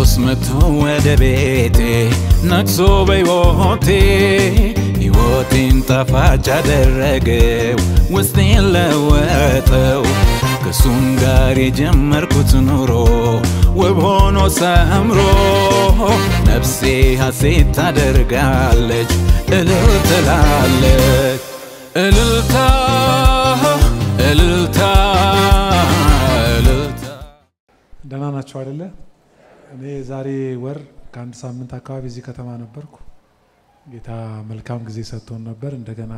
ኢየሱስ መጥቶ ወደ ቤቴ ነግሶ በሕይወቴ ሕይወቴን ጣፋጭ አደረገው ውስጤን ለወጠው ከእሱም ጋር የጀመርኩት ኑሮ ውብ ሆኖ ሰምሮ ነፍሴ ሐሴት ታደርጋለች እልል ትላለች እልልታ እልልታ እልልታ። ደህና ናቸው አይደለ? እኔ ዛሬ ወር ከአንድ ሳምንት አካባቢ እዚህ ከተማ ነበርኩ። ጌታ መልካም ጊዜ ሰጥቶን ነበር። እንደገና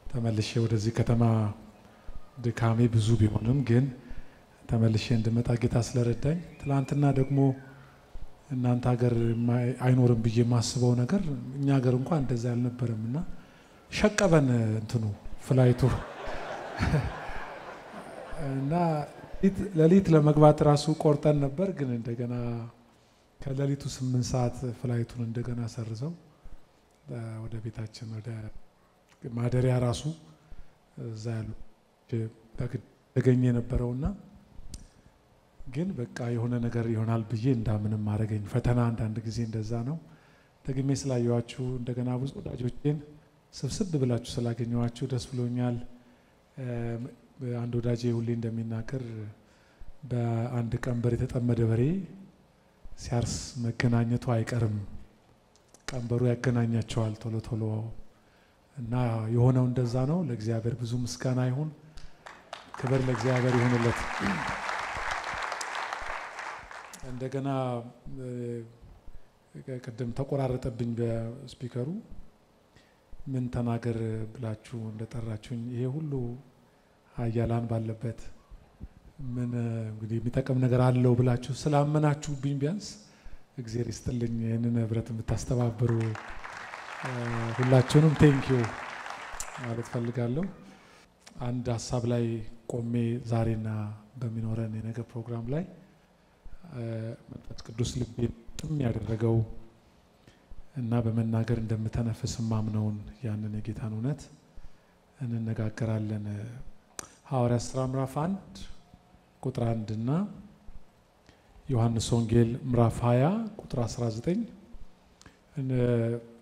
ተመልሼ ወደዚህ ከተማ ድካሜ ብዙ ቢሆንም ግን ተመልሼ እንድመጣ ጌታ ስለረዳኝ፣ ትላንትና ደግሞ እናንተ ሀገር አይኖርም ብዬ የማስበው ነገር እኛ ሀገር እንኳን እንደዛ አልነበረም እና ሸቀበን እንትኑ flight ኡ እና ሌሊት ለመግባት ራሱ ቆርጠን ነበር። ግን እንደገና ከሌሊቱ 8 ሰዓት flight ኡን እንደገና ሰርዘው ወደ ቤታችን ወደ ማደሪያ ራሱ እዛ ያሉ ተገኘ የነበረውና ግን በቃ የሆነ ነገር ይሆናል ብዬ እንዳምንም አደረገኝ። ፈተና አንዳንድ ጊዜ እንደዛ ነው። ደግሜ ስላየኋችሁ እንደገና ብዙ ወዳጆቼን ስብስብ ብላችሁ ስላገኘኋችሁ ደስ ብሎኛል። አንድ ወዳጄ ሁሌ እንደሚናገር በአንድ ቀንበር የተጠመደ በሬ ሲያርስ መገናኘቱ አይቀርም፣ ቀንበሩ ያገናኛቸዋል ቶሎ ቶሎ እና የሆነው እንደዛ ነው። ለእግዚአብሔር ብዙ ምስጋና ይሁን። ክብር ለእግዚአብሔር ይሁንለት። እንደገና ቅድም ተቆራረጠብኝ በስፒከሩ ምን ተናገር ብላችሁ እንደጠራችሁኝ ይሄ ሁሉ ኃያላን ባለበት ምን እንግዲህ የሚጠቅም ነገር አለው ብላችሁ ስላመናችሁብኝ ቢያንስ እግዚአብሔር ይስጥልኝ። ይህንን ህብረት የምታስተባብሩ ሁላችሁንም thank you ማለት ፈልጋለሁ። አንድ ሀሳብ ላይ ቆሜ ዛሬና በሚኖረን የነገ ፕሮግራም ላይ መንፈስ ቅዱስ ልቤ ጥም ያደረገው እና በመናገር እንደምተነፍስ ማምነውን ያንን የጌታን እውነት እንነጋገራለን። ሐዋርያት ሥራ ምዕራፍ 1 ቁጥር 1 እና ዮሐንስ ወንጌል ምዕራፍ 20 ቁጥር 19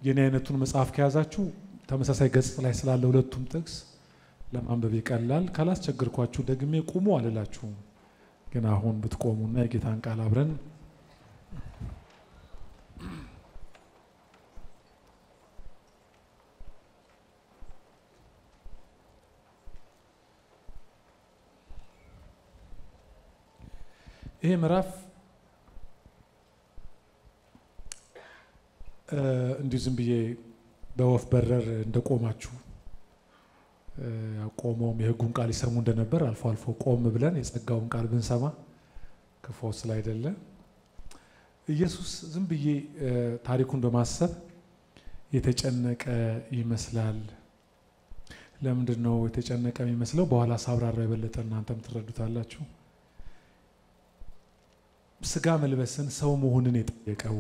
የኔ አይነቱን መጽሐፍ ከያዛችሁ ተመሳሳይ ገጽ ላይ ስላለ ሁለቱም ጥቅስ ለማንበብ ይቀላል። ካላስቸግርኳችሁ ደግሜ ቁሙ አልላችሁም፣ ግን አሁን ብትቆሙና የጌታን ቃል አብረን ይሄ ምዕራፍ እንዲሁ ዝም ብዬ በወፍ በረር እንደቆማችሁ ቆመውም የሕጉን ቃል ይሰሙ እንደነበር አልፎ አልፎ ቆም ብለን የጸጋውን ቃል ብንሰማ ክፉ ስላይደለ ኢየሱስ ዝም ብዬ ታሪኩን በማሰብ የተጨነቀ ይመስላል። ለምንድን ነው የተጨነቀ የሚመስለው? በኋላ ሳብራራ የበለጠ እናንተም ትረዱታላችሁ። ስጋ መልበስን ሰው መሆንን የጠየቀው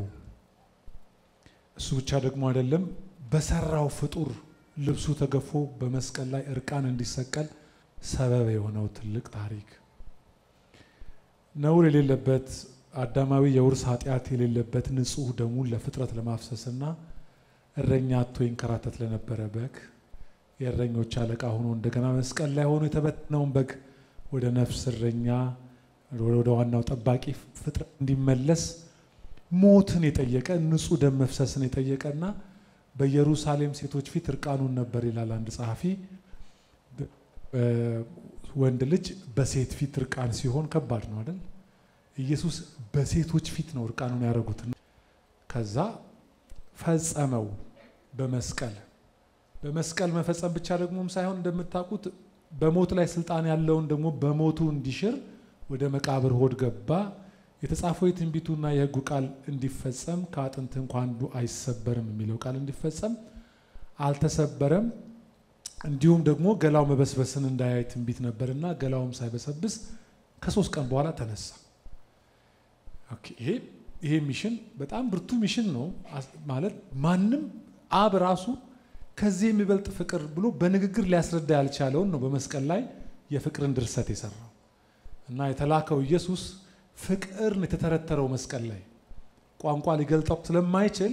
እሱ ብቻ ደግሞ አይደለም። በሰራው ፍጡር ልብሱ ተገፎ በመስቀል ላይ እርቃን እንዲሰቀል ሰበብ የሆነው ትልቅ ታሪክ፣ ነውር የሌለበት አዳማዊ የውርስ ኃጢአት የሌለበት ንጹሕ ደሙን ለፍጥረት ለማፍሰስና እረኛ አጥቶ ይንከራተት ለነበረ በግ የእረኞች አለቃ ሆኖ እንደገና መስቀል ላይ ሆኖ የተበተነውን በግ ወደ ነፍስ እረኛ ወደ ዋናው ጠባቂ ፍጥረት እንዲመለስ ሞትን የጠየቀ ንጹሕ ደም መፍሰስን የጠየቀና በኢየሩሳሌም ሴቶች ፊት እርቃኑን ነበር ይላል አንድ ጸሐፊ። ወንድ ልጅ በሴት ፊት እርቃን ሲሆን ከባድ ነው አይደል? ኢየሱስ በሴቶች ፊት ነው እርቃኑን ያደረጉት። ከዛ ፈጸመው በመስቀል። በመስቀል መፈጸም ብቻ ደግሞም ሳይሆን እንደምታውቁት በሞት ላይ ስልጣን ያለውን ደግሞ በሞቱ እንዲሽር ወደ መቃብር ሆድ ገባ። የተጻፈው የትንቢቱና የሕጉ ቃል እንዲፈጸም ከአጥንት እንኳን አንዱ አይሰበርም የሚለው ቃል እንዲፈጸም አልተሰበረም። እንዲሁም ደግሞ ገላው መበስበስን እንዳያይ ትንቢት ነበርና ገላውም ሳይበሰብስ ከ3 ቀን በኋላ ተነሳ። okay፣ ይሄ mission በጣም ብርቱ mission ነው። ማለት ማንም አብ ራሱ ከዚህ የሚበልጥ ፍቅር ብሎ በንግግር ሊያስረዳ ያልቻለውን ነው በመስቀል ላይ የፍቅርን ድርሰት የሰራው እና የተላከው ኢየሱስ ፍቅርን የተተረተረው መስቀል ላይ ቋንቋ ሊገልጠው ስለማይችል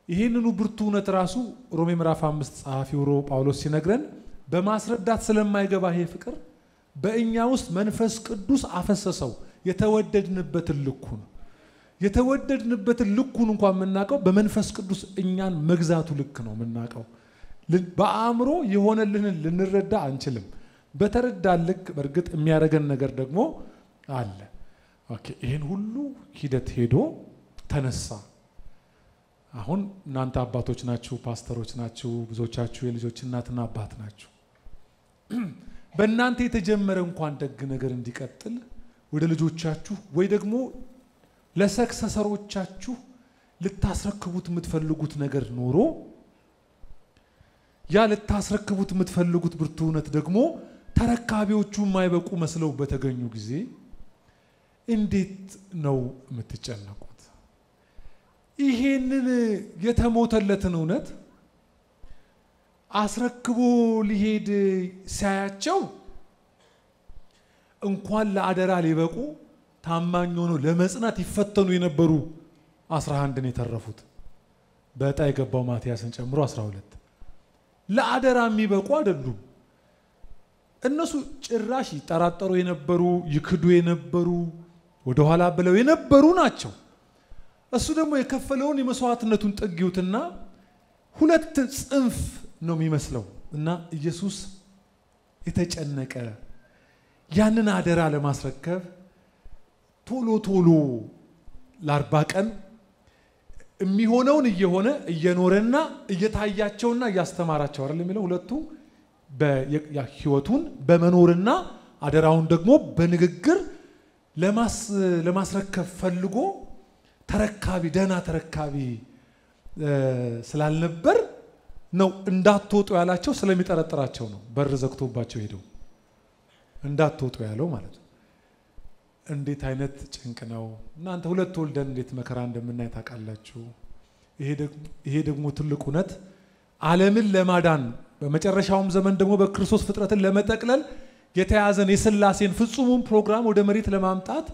ይህንኑ ብርቱ እውነት ራሱ ሮሜ ምዕራፍ 5 ጸሐፊው ጳውሎስ ሲነግረን በማስረዳት ስለማይገባ ይሄ ፍቅር በእኛ ውስጥ መንፈስ ቅዱስ አፈሰሰው የተወደድንበትን ልኩን። የተወደድንበትን ልኩን እንኳን የምናውቀው በመንፈስ ቅዱስ እኛን መግዛቱ ልክ ነው የምናውቀው። በአእምሮ የሆነልንን ልንረዳ አንችልም። በተረዳን ልክ በእርግጥ የሚያደርገን ነገር ደግሞ አለ። Okay፣ ይህን ሁሉ ሂደት ሄዶ ተነሳ። አሁን እናንተ አባቶች ናችሁ፣ ፓስተሮች ናችሁ፣ ብዙዎቻችሁ የልጆች እናትና አባት ናችሁ። በእናንተ የተጀመረ እንኳን ደግ ነገር እንዲቀጥል ወደ ልጆቻችሁ ወይ ደግሞ ለሰክሰሰሮቻችሁ ልታስረክቡት የምትፈልጉት ነገር ኖሮ ያ ልታስረክቡት የምትፈልጉት ብርቱ እውነት ደግሞ ተረካቢዎቹ የማይበቁ መስለው በተገኙ ጊዜ እንዴት ነው የምትጨነቁት? ይሄንን የተሞተለትን እውነት አስረክቦ ሊሄድ ሲያያቸው እንኳን ለአደራ ሊበቁ ታማኝ ሆኖ ለመጽናት ይፈተኑ የነበሩ 11 ነው የተረፉት። በዕጣ የገባው ማቲያስን ጨምሮ 12 ለአደራ የሚበቁ አይደሉም። እነሱ ጭራሽ ይጠራጠሩ የነበሩ፣ ይክዱ የነበሩ፣ ወደኋላ ብለው የነበሩ ናቸው። እሱ ደግሞ የከፈለውን የመስዋዕትነቱን ጥጊውትና ሁለት ጽንፍ ነው የሚመስለው እና ኢየሱስ የተጨነቀ ያንን አደራ ለማስረከብ ቶሎ ቶሎ ለ40 ቀን የሚሆነውን እየሆነ እየኖረና እየታያቸውና እያስተማራቸው አይደል የሚለው። ሁለቱ ህይወቱን በመኖርና አደራውን ደግሞ በንግግር ለማስረከብ ፈልጎ ተረካቢ ደህና ተረካቢ ስላልነበር ነው እንዳትወጡ ያላቸው። ስለሚጠረጥራቸው ነው በር ዘግቶባቸው ሄደው እንዳትወጡ ያለው ማለት ነው። እንዴት አይነት ጭንቅ ነው! እናንተ ሁለት ወልደን እንዴት መከራ እንደምናይ ታውቃላችሁ። ይሄ ደግሞ ትልቅ እውነት ዓለምን ለማዳን በመጨረሻውም ዘመን ደግሞ በክርስቶስ ፍጥረትን ለመጠቅለል የተያዘን የሥላሴን ፍጹሙን ፕሮግራም ወደ መሬት ለማምጣት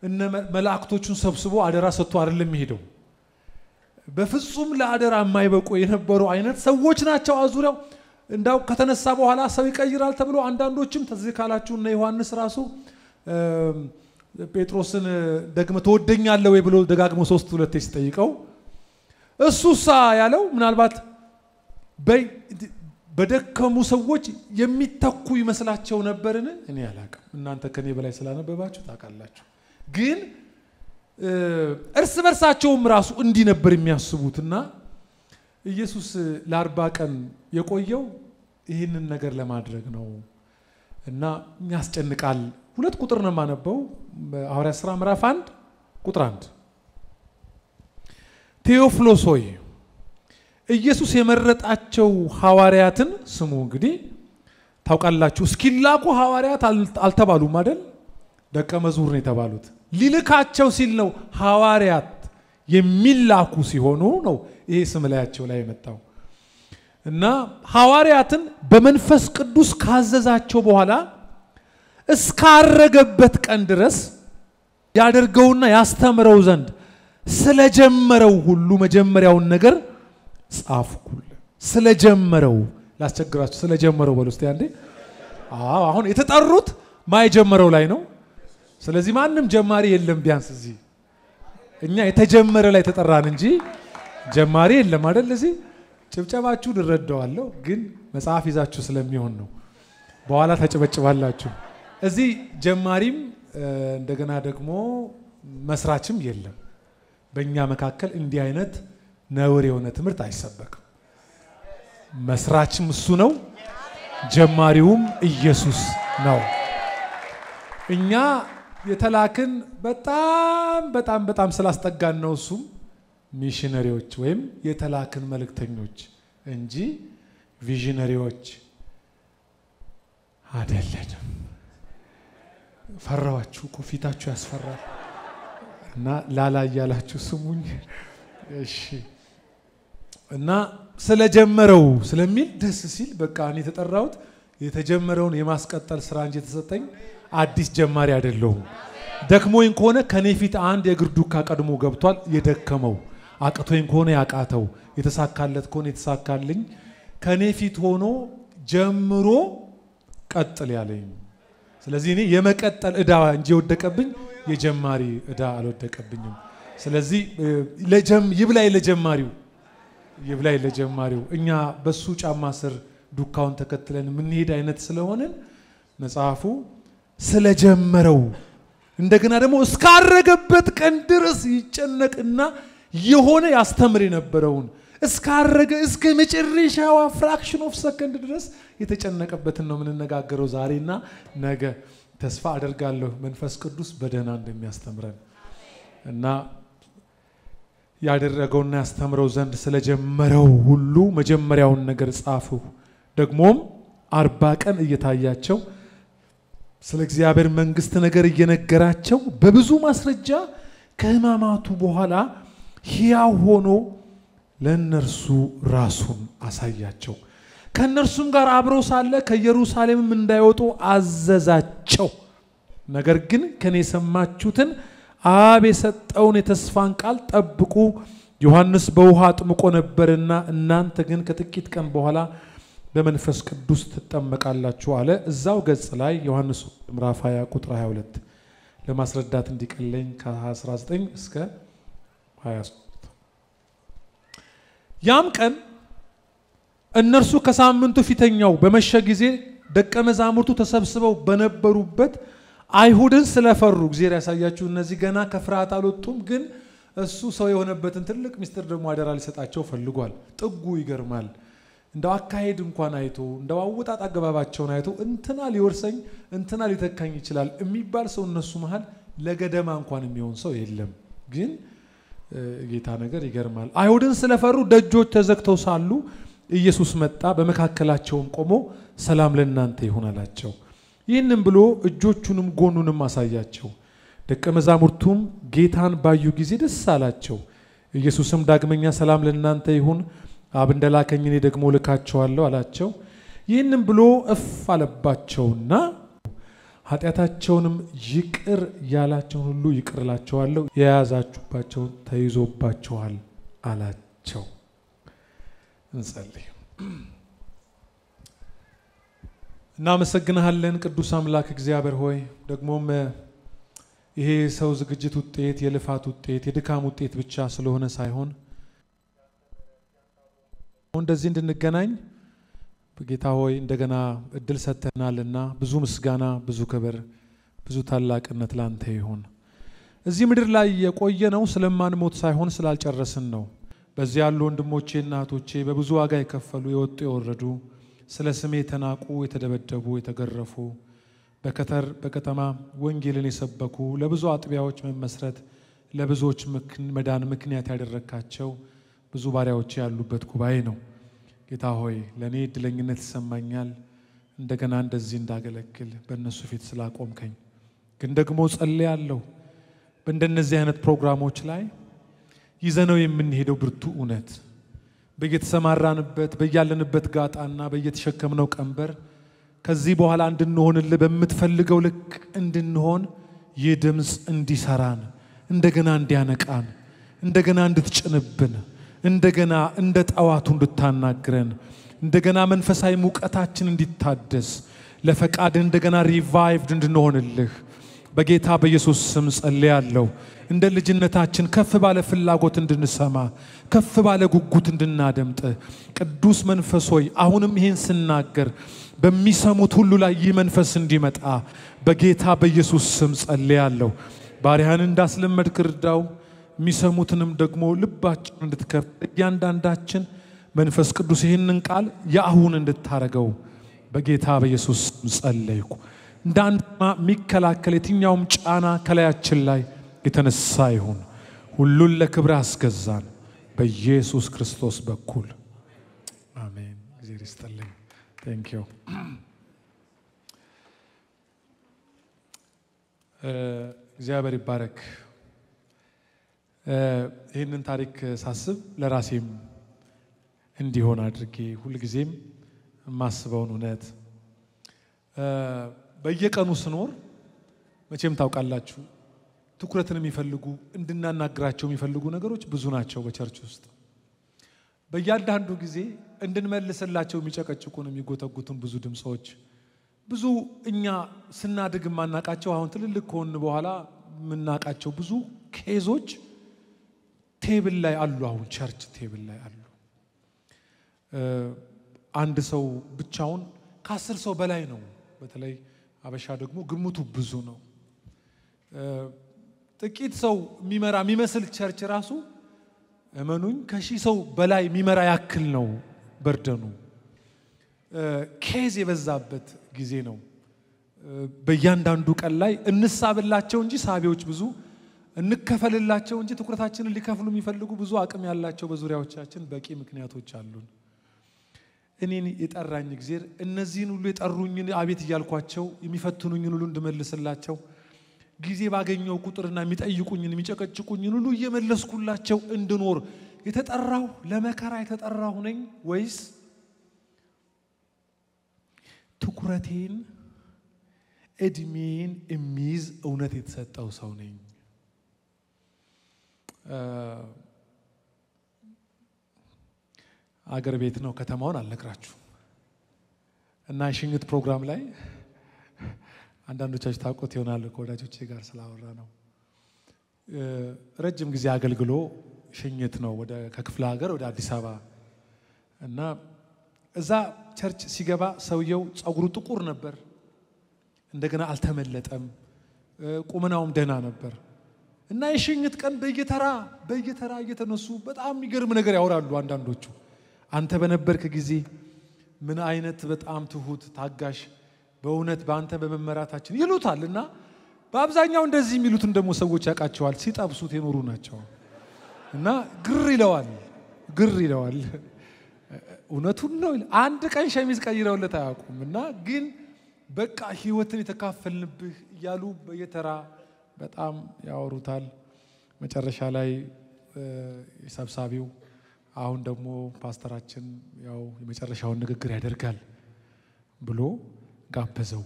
እነ መላእክቶቹን ሰብስቦ አደራ ሰጥቶ አይደለም የሚሄደው። በፍጹም ለአደራ የማይበቁ የነበሩ አይነት ሰዎች ናቸው። አዙሪያው እንዳው ከተነሳ በኋላ ሰው ይቀይራል ተብሎ አንዳንዶችም ተዚህ ካላችሁ እነ ዮሐንስ ራሱ ጴጥሮስን ደግመ ትወደኛለህ ወይ ብሎ ደጋግሞ 3-2 ሲጠይቀው እሱሳ ያለው ምናልባት በደከሙ ሰዎች የሚተኩ ይመስላቸው ነበርን? እኔ አላውቅም። እናንተ ከኔ በላይ ስላነበባችሁ ታውቃላችሁ። ግን እርስ በርሳቸውም ራሱ እንዲህ ነበር የሚያስቡትና ኢየሱስ ለ40 ቀን የቆየው ይህንን ነገር ለማድረግ ነው እና ያስጨንቃል። 2 ቁጥር ነው የማነበው። ሐዋርያት ሥራ ምዕራፍ 1 ቁጥር 1 ቴዎፍሎስ ሆይ ኢየሱስ የመረጣቸው ሐዋርያትን ስሙ። እንግዲህ ታውቃላችሁ እስኪላኩ ሐዋርያት አልተባሉም አይደል? ደቀ መዝሙር ነው የተባሉት። ሊልካቸው ሲል ነው ሐዋርያት የሚላኩ ሲሆኑ ነው ይሄ ስም ላያቸው ላይ የመጣው እና ሐዋርያትን በመንፈስ ቅዱስ ካዘዛቸው በኋላ እስካረገበት ቀን ድረስ ያደርገውና ያስተምረው ዘንድ ስለጀመረው ሁሉ መጀመሪያውን ነገር ጻፍኩልህ። ስለጀመረው ላስቸግራችሁ፣ ስለጀመረው በሉ እስቲ አንዴ። አዎ አሁን የተጠሩት ማይጀመረው ላይ ነው። ስለዚህ ማንም ጀማሪ የለም። ቢያንስ እዚህ እኛ የተጀመረ ላይ ተጠራን እንጂ ጀማሪ የለም አይደል? እዚህ ጭብጨባችሁ ልረዳዋለሁ፣ ግን መጽሐፍ ይዛችሁ ስለሚሆን ነው። በኋላ ተጨበጭባላችሁ። እዚህ ጀማሪም እንደገና ደግሞ መስራችም የለም። በእኛ መካከል እንዲህ አይነት ነውር የሆነ ትምህርት አይሰበክም። መስራችም እሱ ነው፣ ጀማሪውም ኢየሱስ ነው። እኛ የተላክን በጣም በጣም በጣም ስላስጠጋን ነው። እሱም ሚሽነሪዎች ወይም የተላክን መልእክተኞች እንጂ visionary ዎች አይደለንም። ፈራዋችሁ እኮ ፊታችሁ ያስፈራል። እና ላላ እያላችሁ ስሙኝ እሺ። እና ስለጀመረው ስለሚል ደስ ሲል በቃ እኔ የተጠራሁት የተጀመረውን የማስቀጠል ስራ እንጂ የተሰጠኝ አዲስ ጀማሪ አይደለሁም። ደክሞኝ ከሆነ ከኔ ፊት አንድ የእግር ዱካ ቀድሞ ገብቷል። የደከመው አቅቶኝ ከሆነ ያቃተው፣ የተሳካለት ከሆነ የተሳካልኝ ከኔ ፊት ሆኖ ጀምሮ ቀጥል ያለኝ። ስለዚህ እኔ የመቀጠል እዳ እንጂ የወደቀብኝ የጀማሪ እዳ አልወደቀብኝም። ስለዚህ ይብላኝ ለጀማሪው፣ ይብላኝ ለጀማሪው። እኛ በሱ ጫማ ስር ዱካውን ተከትለን የምንሄድ አይነት ስለሆንን መጽሐፉ ስለጀመረው እንደገና ደግሞ እስካረገበት ቀን ድረስ ይጨነቅና የሆነ ያስተምር የነበረውን እስካረገ እስከ መጨረሻዋ fraction of second ድረስ የተጨነቀበትን ነው የምንነጋገረው ዛሬና ነገ። ተስፋ አደርጋለሁ መንፈስ ቅዱስ በደህና እንደሚያስተምረን እና ያደረገውና ያስተምረው ዘንድ ስለጀመረው ሁሉ መጀመሪያውን ነገር ጻፉ። ደግሞም 40 ቀን እየታያቸው ስለ እግዚአብሔር መንግስት ነገር እየነገራቸው በብዙ ማስረጃ ከሕማማቱ በኋላ ሕያው ሆኖ ለእነርሱ ራሱን አሳያቸው። ከእነርሱም ጋር አብረው ሳለ ከኢየሩሳሌምም እንዳይወጡ አዘዛቸው። ነገር ግን ከኔ የሰማችሁትን አብ የሰጠውን የተስፋን ቃል ጠብቁ። ዮሐንስ በውሃ አጥምቆ ነበርና እናንተ ግን ከጥቂት ቀን በኋላ በመንፈስ ቅዱስ ትጠመቃላችሁ አለ። እዛው ገጽ ላይ ዮሐንስ ምዕራፍ 20 ቁጥር 22 ለማስረዳት እንዲቀለኝ ከ19 እስከ 23። ያም ቀን እነርሱ ከሳምንቱ ፊተኛው በመሸ ጊዜ ደቀ መዛሙርቱ ተሰብስበው በነበሩበት አይሁድን ስለፈሩ፣ እግዚአብሔር ያሳያችሁ እነዚህ ገና ከፍርሃት አልወጡም፣ ግን እሱ ሰው የሆነበትን ትልቅ ሚስጥር ደግሞ አደራ ሊሰጣቸው ፈልጓል። ጥጉ ይገርማል። እንደው አካሄድ እንኳን አይቶ እንደው አወጣጥ አገባባቸውን አይቶ እንትና ሊወርሰኝ እንትና ሊተካኝ ይችላል የሚባል ሰው እነሱ መሃል ለገደማ እንኳን የሚሆን ሰው የለም። ግን ጌታ ነገር ይገርማል። አይሁድን ስለፈሩ ደጆች ተዘግተው ሳሉ ኢየሱስ መጣ፣ በመካከላቸውም ቆሞ ሰላም ለእናንተ ይሁን አላቸው። ይህንም ብሎ እጆቹንም ጎኑንም አሳያቸው። ደቀ መዛሙርቱም ጌታን ባዩ ጊዜ ደስ አላቸው። ኢየሱስም ዳግመኛ ሰላም ለእናንተ ይሁን፣ አብ እንደላከኝ እኔ ደግሞ ልካቸዋለሁ አላቸው። ይህንም ብሎ እፍ አለባቸውና ኃጢአታቸውንም ይቅር ያላቸውን ሁሉ ይቅር እላቸዋለሁ፣ የያዛችሁባቸውን ተይዞባቸዋል አላቸው። እንጸልይ። እናመሰግንሃለን ቅዱስ አምላክ እግዚአብሔር ሆይ፣ ደግሞም ይሄ ሰው ዝግጅት ውጤት፣ የልፋት ውጤት፣ የድካም ውጤት ብቻ ስለሆነ ሳይሆን እንደዚህ እንድንገናኝ ጌታ ሆይ እንደገና እድል ሰጥተናልና ብዙ ምስጋና፣ ብዙ ክብር፣ ብዙ ታላቅነት ላንተ ይሁን። እዚህ ምድር ላይ የቆየነው ስለማንሞት ሳይሆን ስላልጨረስን ነው። በዚህ ያሉ ወንድሞቼ እና እህቶቼ በብዙ ዋጋ የከፈሉ፣ የወጡ የወረዱ፣ ስለ ስሜ የተናቁ፣ የተደበደቡ፣ የተገረፉ፣ በከተር በከተማ ወንጌልን የሰበኩ፣ ለብዙ አጥቢያዎች መመስረት ለብዙዎች መዳን ምክንያት ያደረካቸው ብዙ ባሪያዎች ያሉበት ጉባኤ ነው። ጌታ ሆይ ለኔ እድለኝነት ይሰማኛል እንደገና እንደዚህ እንዳገለግል በእነሱ ፊት ስላቆምከኝ። ግን ደግሞ ጸልያለሁ በእንደነዚህ አይነት ፕሮግራሞች ላይ ይዘነው የምንሄደው ብርቱ እውነት በየተሰማራንበት በያለንበት ጋጣና በየተሸከምነው ቀንበር ከዚህ በኋላ እንድንሆንልህ በምትፈልገው ልክ እንድንሆን ይህ ድምፅ እንዲሰራን፣ እንደገና እንዲያነቃን፣ እንደገና እንድትጭንብን፣ እንደገና እንደ ጠዋቱ እንድታናግረን፣ እንደገና መንፈሳዊ ሙቀታችን እንዲታደስ፣ ለፈቃድ እንደገና revived እንድንሆንልህ በጌታ በኢየሱስ ስም ጸልያለሁ። እንደ ልጅነታችን ከፍ ባለ ፍላጎት እንድንሰማ፣ ከፍ ባለ ጉጉት እንድናደምጥ ቅዱስ መንፈስ ሆይ አሁንም ይህን ስናገር በሚሰሙት ሁሉ ላይ ይህ መንፈስ እንዲመጣ በጌታ በኢየሱስ ስም ጸልያለሁ። ባሪያህን እንዳስለመድክ እርዳው። የሚሰሙትንም ደግሞ ልባቸውን እንድትከፍት እያንዳንዳችን መንፈስ ቅዱስ ይህንን ቃል የአሁን እንድታረገው በጌታ በኢየሱስ ስም ጸለይኩ። እንዳንማ የሚከላከል የትኛውም ጫና ከላያችን ላይ የተነሳ ይሁን። ሁሉን ለክብር አስገዛን በኢየሱስ ክርስቶስ በኩል አሜን። እግዚአብሔር ይስጥልኝ። Thank you። እግዚአብሔር ይባረክ። ይህንን ታሪክ ሳስብ ለራሴም እንዲሆን አድርጌ ሁልጊዜም የማስበውን እውነት በየቀኑ ስኖር መቼም ታውቃላችሁ ትኩረትን የሚፈልጉ እንድናናግራቸው የሚፈልጉ ነገሮች ብዙ ናቸው በ church ውስጥ። በእያንዳንዱ ጊዜ እንድንመልስላቸው የሚጨቀጭቁን የሚጎተጉቱን ብዙ ድምጾች፣ ብዙ እኛ ስናድግ የማናቃቸው አሁን ትልልቅ ከሆንን በኋላ የምናቃቸው ብዙ case ኦች table ላይ አሉ። አሁን church table ላይ አሉ። አንድ ሰው ብቻውን ከ10 ሰው በላይ ነው። በተለይ አበሻ ደግሞ ግምቱ ብዙ ነው። ጥቂት ሰው የሚመራ የሚመስል church ራሱ እመኑኝ ከ1000 ሰው በላይ የሚመራ ያክል ነው burden ኑ። Case የበዛበት ጊዜ ነው። በእያንዳንዱ ቀን ላይ እንሳብላቸው እንጂ ሳቢዎች ብዙ፣ እንከፈልላቸው እንጂ ትኩረታችንን ሊከፍሉ የሚፈልጉ ብዙ አቅም ያላቸው በዙሪያዎቻችን በቂ ምክንያቶች አሉን። እኔን የጠራኝ እግዚአብሔር እነዚህን ሁሉ የጠሩኝን አቤት እያልኳቸው የሚፈትኑኝን ሁሉ እንድመልስላቸው ጊዜ ባገኘው ቁጥርና የሚጠይቁኝን የሚጨቀጭቁኝን ሁሉ እየመለስኩላቸው እንድኖር የተጠራሁ ለመከራ የተጠራሁ ነኝ ወይስ ትኩረቴን እድሜን የሚይዝ እውነት የተሰጠው ሰው ነኝ? አገር ቤት ነው፣ ከተማውን አልነግራችሁ እና የሽኝት ፕሮግራም ላይ አንዳንዶቻችሁ ታውቁት ይሆናል ከወዳጆቼ ጋር ስላወራ ነው። ረጅም ጊዜ አገልግሎ ሽኝት ነው ወደ ከክፍለ ሀገር ወደ አዲስ አበባ እና እዛ church ሲገባ ሰውየው ፀጉሩ ጥቁር ነበር፣ እንደገና አልተመለጠም፣ ቁመናውም ደህና ነበር። እና የሽኝት ቀን በየተራ በየተራ እየተነሱ በጣም የሚገርም ነገር ያወራሉ። አንዳንዶቹ አንተ በነበርክ ጊዜ ምን አይነት በጣም ትሁት ታጋሽ፣ በእውነት በአንተ በመመራታችን ይሉታል። እና በአብዛኛው እንደዚህ የሚሉትን ደግሞ ሰዎች ያውቃቸዋል፣ ሲጠብሱት የኖሩ ናቸው። እና ግር ይለዋል ግር ይለዋል። እውነቱን ነው። አንድ ቀን ሸሚዝ ቀይረውለት አያውቁም። እና ግን በቃ ህይወትን የተካፈልንብህ እያሉ በየተራ በጣም ያወሩታል። መጨረሻ ላይ ሰብሳቢው አሁን ደግሞ ፓስተራችን ያው የመጨረሻውን ንግግር ያደርጋል ብሎ ጋበዘው።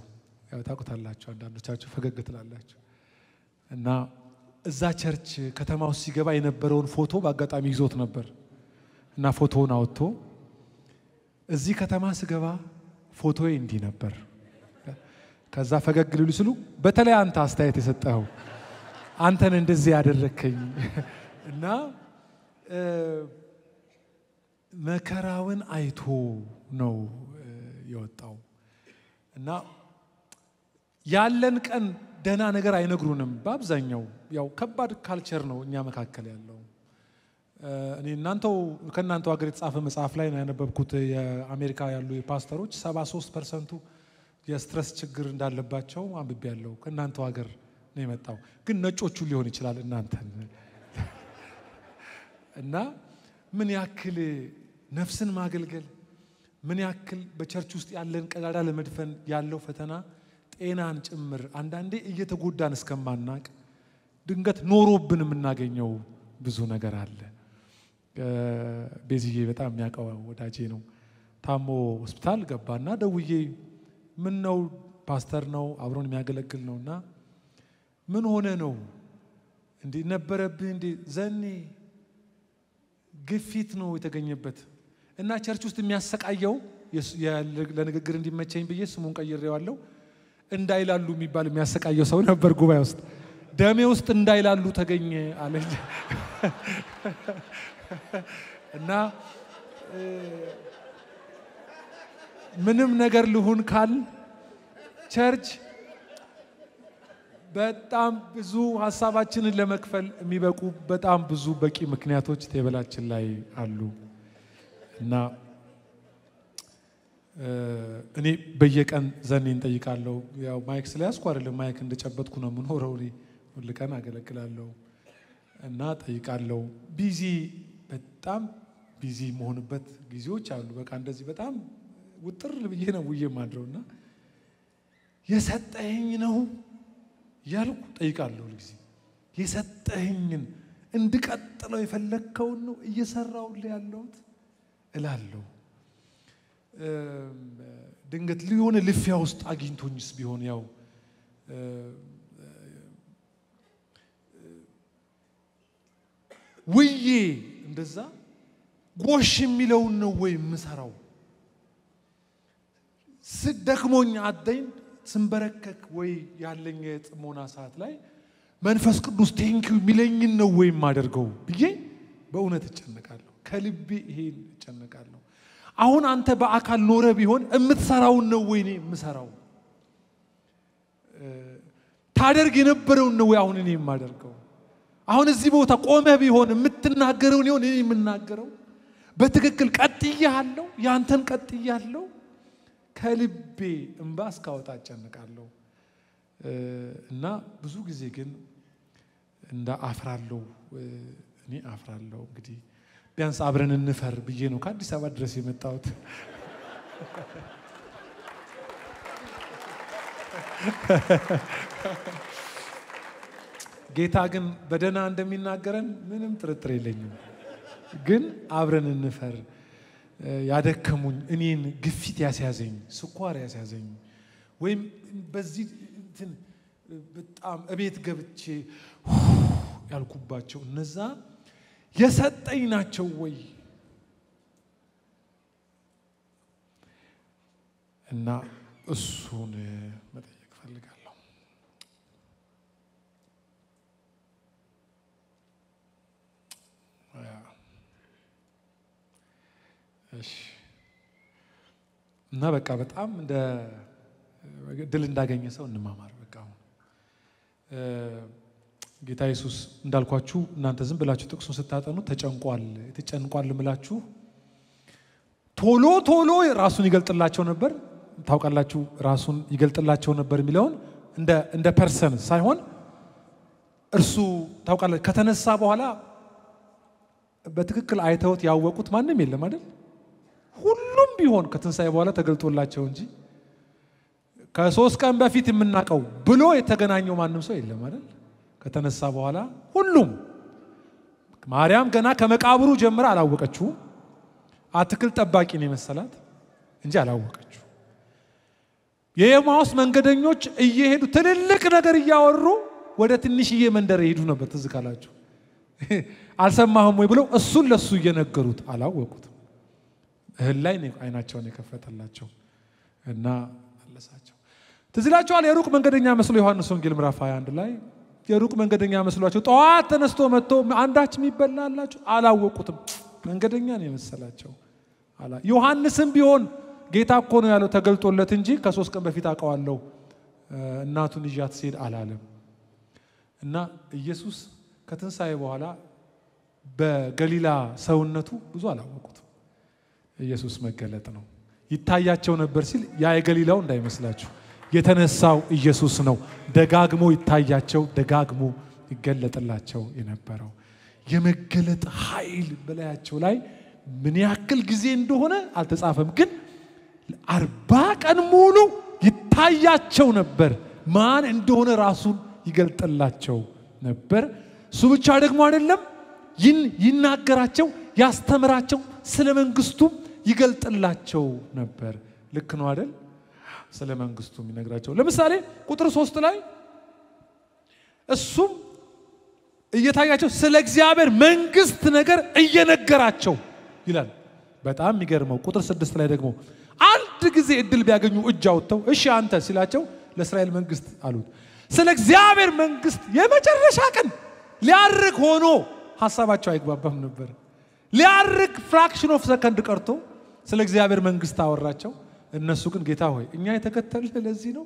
ያው ታውቁታላችሁ፣ አንዳንዶቻችሁ ፈገግ ትላላችሁ። እና እዛ church ከተማ ውስጥ ሲገባ የነበረውን ፎቶ በአጋጣሚ ይዞት ነበር። እና ፎቶውን አውጥቶ እዚህ ከተማ ስገባ ፎቶዬ እንዲህ ነበር። ከዛ ፈገግ ሊሉ ሲሉ በተለይ አንተ አስተያየት የሰጠኸው አንተን እንደዚህ ያደረከኝ እና መከራውን አይቶ ነው የወጣው። እና ያለን ቀን ደህና ነገር አይነግሩንም። በአብዛኛው ያው ከባድ culture ነው እኛ መካከል ያለው። እኔ እናንተው ከእናንተው ሀገር የተጻፈ መጽሐፍ ላይ ነው ያነበብኩት። የአሜሪካ ያሉ የፓስተሮች 73% የ stress ችግር እንዳለባቸው አንብቤያለሁ። ከእናንተው ሀገር ነው የመጣው፣ ግን ነጮቹ ሊሆን ይችላል እናንተን። እና ምን ያክል ነፍስን ማገልገል፣ ምን ያክል በ church ውስጥ ያለን ቀዳዳ ለመድፈን ያለው ፈተና ጤናን ጭምር አንዳንዴ እየተጎዳን እስከማናቅ ድንገት ኖሮብን የምናገኘው ብዙ ነገር አለ። ቤዝዬ በጣም የሚያውቀው ወዳጄ ነው። ታሞ ሆስፒታል ገባና ደውዬ ምን ነው ፓስተር ነው አብሮን የሚያገለግል ነውና ምን ሆነ ነው እንዴ ነበረብህ እንዴ? ዘኔ ግፊት ነው የተገኘበት። እና church ውስጥ የሚያሰቃየው ለንግግር እንዲመቸኝ ብዬ ስሙን ቀይሬዋለሁ። እንዳይላሉ የሚባል የሚያሰቃየው ሰው ነበር ጉባኤ ውስጥ። ደሜ ውስጥ እንዳይላሉ ተገኘ አለኝ። እና ምንም ነገር ልሁን ካል church በጣም ብዙ ሀሳባችንን ለመክፈል የሚበቁ በጣም ብዙ በቂ ምክንያቶች table ኣችን ላይ አሉ። እና እኔ በየቀን ዘኔን ጠይቃለሁ። ያው mic ስለያዝኩ አይደለም፣ mic እንደጨበጥኩ ነው የምኖረው። እኔ ሁል ቀን አገለግላለሁ እና ጠይቃለሁ። Busy በጣም busy መሆንበት ጊዜዎች አሉ። በቃ እንደዚህ በጣም ውጥር ብዬ ነው ውዬ የማድረው። እና የሰጠኸኝ ነው ያልኩ ጠይቃለሁ። ሁልጊዜ የሰጠኸኝን እንድቀጥለው የፈለግከውን ነው እየሰራሁልህ ያለሁት እላለሁ። ድንገት የሆነ ልፊያ ውስጥ አግኝቶኝስ ቢሆን ያው ውዬ እንደዛ ጎሽ የሚለውን ነው ወይ የምሰራው? ስደክሞኝ አደኝ ስንበረከክ ወይ ያለኝ የጥሞና ሰዓት ላይ መንፈስ ቅዱስ thank you የሚለኝን ነው ወይ የማደርገው ብዬ በእውነት እጨነቃለሁ። ከልቤ ይሄን እጨነቃለሁ። አሁን አንተ በአካል ኖረ ቢሆን የምትሰራውን ነው ወይ እኔ የምሰራው? ታደርግ የነበረውን ነው ወይ አሁን እኔ የማደርገው? አሁን እዚህ ቦታ ቆመህ ቢሆን የምትናገረውን ይሆን እኔ የምናገረው? በትክክል ቀጥያለሁ? ያንተን ቀጥያለሁ? ከልቤ እንባ እስካወጣ እጨነቃለሁ። እና ብዙ ጊዜ ግን እንደ አፍራለሁ፣ እኔ አፍራለሁ። እንግዲህ ቢያንስ አብረን እንፈር ብዬ ነው ከአዲስ አበባ ድረስ የመጣሁት። ጌታ ግን በደህና እንደሚናገረን ምንም ጥርጥር የለኝም። ግን አብረን እንፈር። ያደከሙኝ እኔን ግፊት ያስያዘኝ፣ ስኳር ያስያዘኝ፣ ወይም በዚህ እንትን በጣም እቤት ገብቼ ያልኩባቸው እነዛ የሰጠኝ ናቸው ወይ? እና እሱን መጠየቅ ፈልጋለሁ። እሺ። እና በቃ በጣም እንደ ድል እንዳገኘ ሰው እንማማር። በቃ አሁን ጌታ ኢየሱስ እንዳልኳችሁ እናንተ ዝም ብላችሁ ጥቅሱን ስታጠኑ ተጨንቋል፣ የተጨንቋል ምላችሁ ቶሎ ቶሎ ራሱን ይገልጥላቸው ነበር። ታውቃላችሁ፣ ራሱን ይገልጥላቸው ነበር የሚለውን እንደ person ሳይሆን እርሱ ታውቃላችሁ ከተነሳ በኋላ በትክክል አይተውት ያወቁት ማንም የለም አይደል? ሁሉም ቢሆን ከትንሳኤ በኋላ ተገልጦላቸው እንጂ ከ3 ቀን በፊት የምናውቀው ብሎ የተገናኘው ማንም ሰው የለም አይደል? ከተነሳ በኋላ ሁሉም ማርያም ገና ከመቃብሩ ጀምራ አላወቀችውም። አትክልት ጠባቂ ነው የመሰላት እንጂ አላወቀችው። የኤማሁስ መንገደኞች እየሄዱ ትልልቅ ነገር እያወሩ ወደ ትንሽዬ መንደር ይሄዱ ነበር። ትዝ ካላችሁ አልሰማህም ወይ ብለው እሱን ለሱ እየነገሩት አላወቁትም። እህል ላይ ነው አይናቸውን የከፈተላቸው እና መለሳቸው። ትዝ ይላችኋል የሩቅ መንገደኛ መስሎ ዮሐንስ ወንጌል ምዕራፍ 21 ላይ የሩቅ መንገደኛ መስሏቸው ጠዋት ተነስቶ መጥቶ አንዳች የሚበላላችሁ አላወቁትም። መንገደኛ ነው የመሰላቸው። ዮሐንስም ቢሆን ጌታ እኮ ነው ያለው ተገልጦለት እንጂ ከ3 ቀን በፊት አውቀዋለሁ እናቱን ይዣት ሲሄድ አላለም። እና ኢየሱስ ከትንሳኤ በኋላ በገሊላ ሰውነቱ ብዙ አላወቁትም። ኢየሱስ መገለጥ ነው። ይታያቸው ነበር ሲል ያ የገሊላው እንዳይመስላችሁ የተነሳው ኢየሱስ ነው። ደጋግሞ ይታያቸው፣ ደጋግሞ ይገለጥላቸው የነበረው የመገለጥ ኃይል በላያቸው ላይ ምን ያክል ጊዜ እንደሆነ አልተጻፈም፣ ግን 40 ቀን ሙሉ ይታያቸው ነበር። ማን እንደሆነ ራሱን ይገልጥላቸው ነበር። እሱ ብቻ ደግሞ አይደለም፣ ይናገራቸው፣ ያስተምራቸው፣ ስለ መንግስቱ ይገልጥላቸው ነበር። ልክ ነው አይደል? ስለ መንግስቱ ይነግራቸው። ለምሳሌ ቁጥር 3 ላይ እሱም እየታያቸው ስለ እግዚአብሔር መንግስት ነገር እየነገራቸው ይላል። በጣም የሚገርመው ቁጥር 6 ላይ ደግሞ አንድ ጊዜ እድል ቢያገኙ እጅ አውጥተው እሺ አንተ ሲላቸው ለእስራኤል መንግስት አሉት። ስለ እግዚአብሔር መንግስት የመጨረሻ ቀን ሊያርግ ሆኖ ሐሳባቸው አይግባባም ነበር። ሊያርግ fraction of second ቀርቶ ስለ እግዚአብሔር መንግስት አወራቸው። እነሱ ግን ጌታ ሆይ እኛ የተከተልንህ ለዚህ ነው፣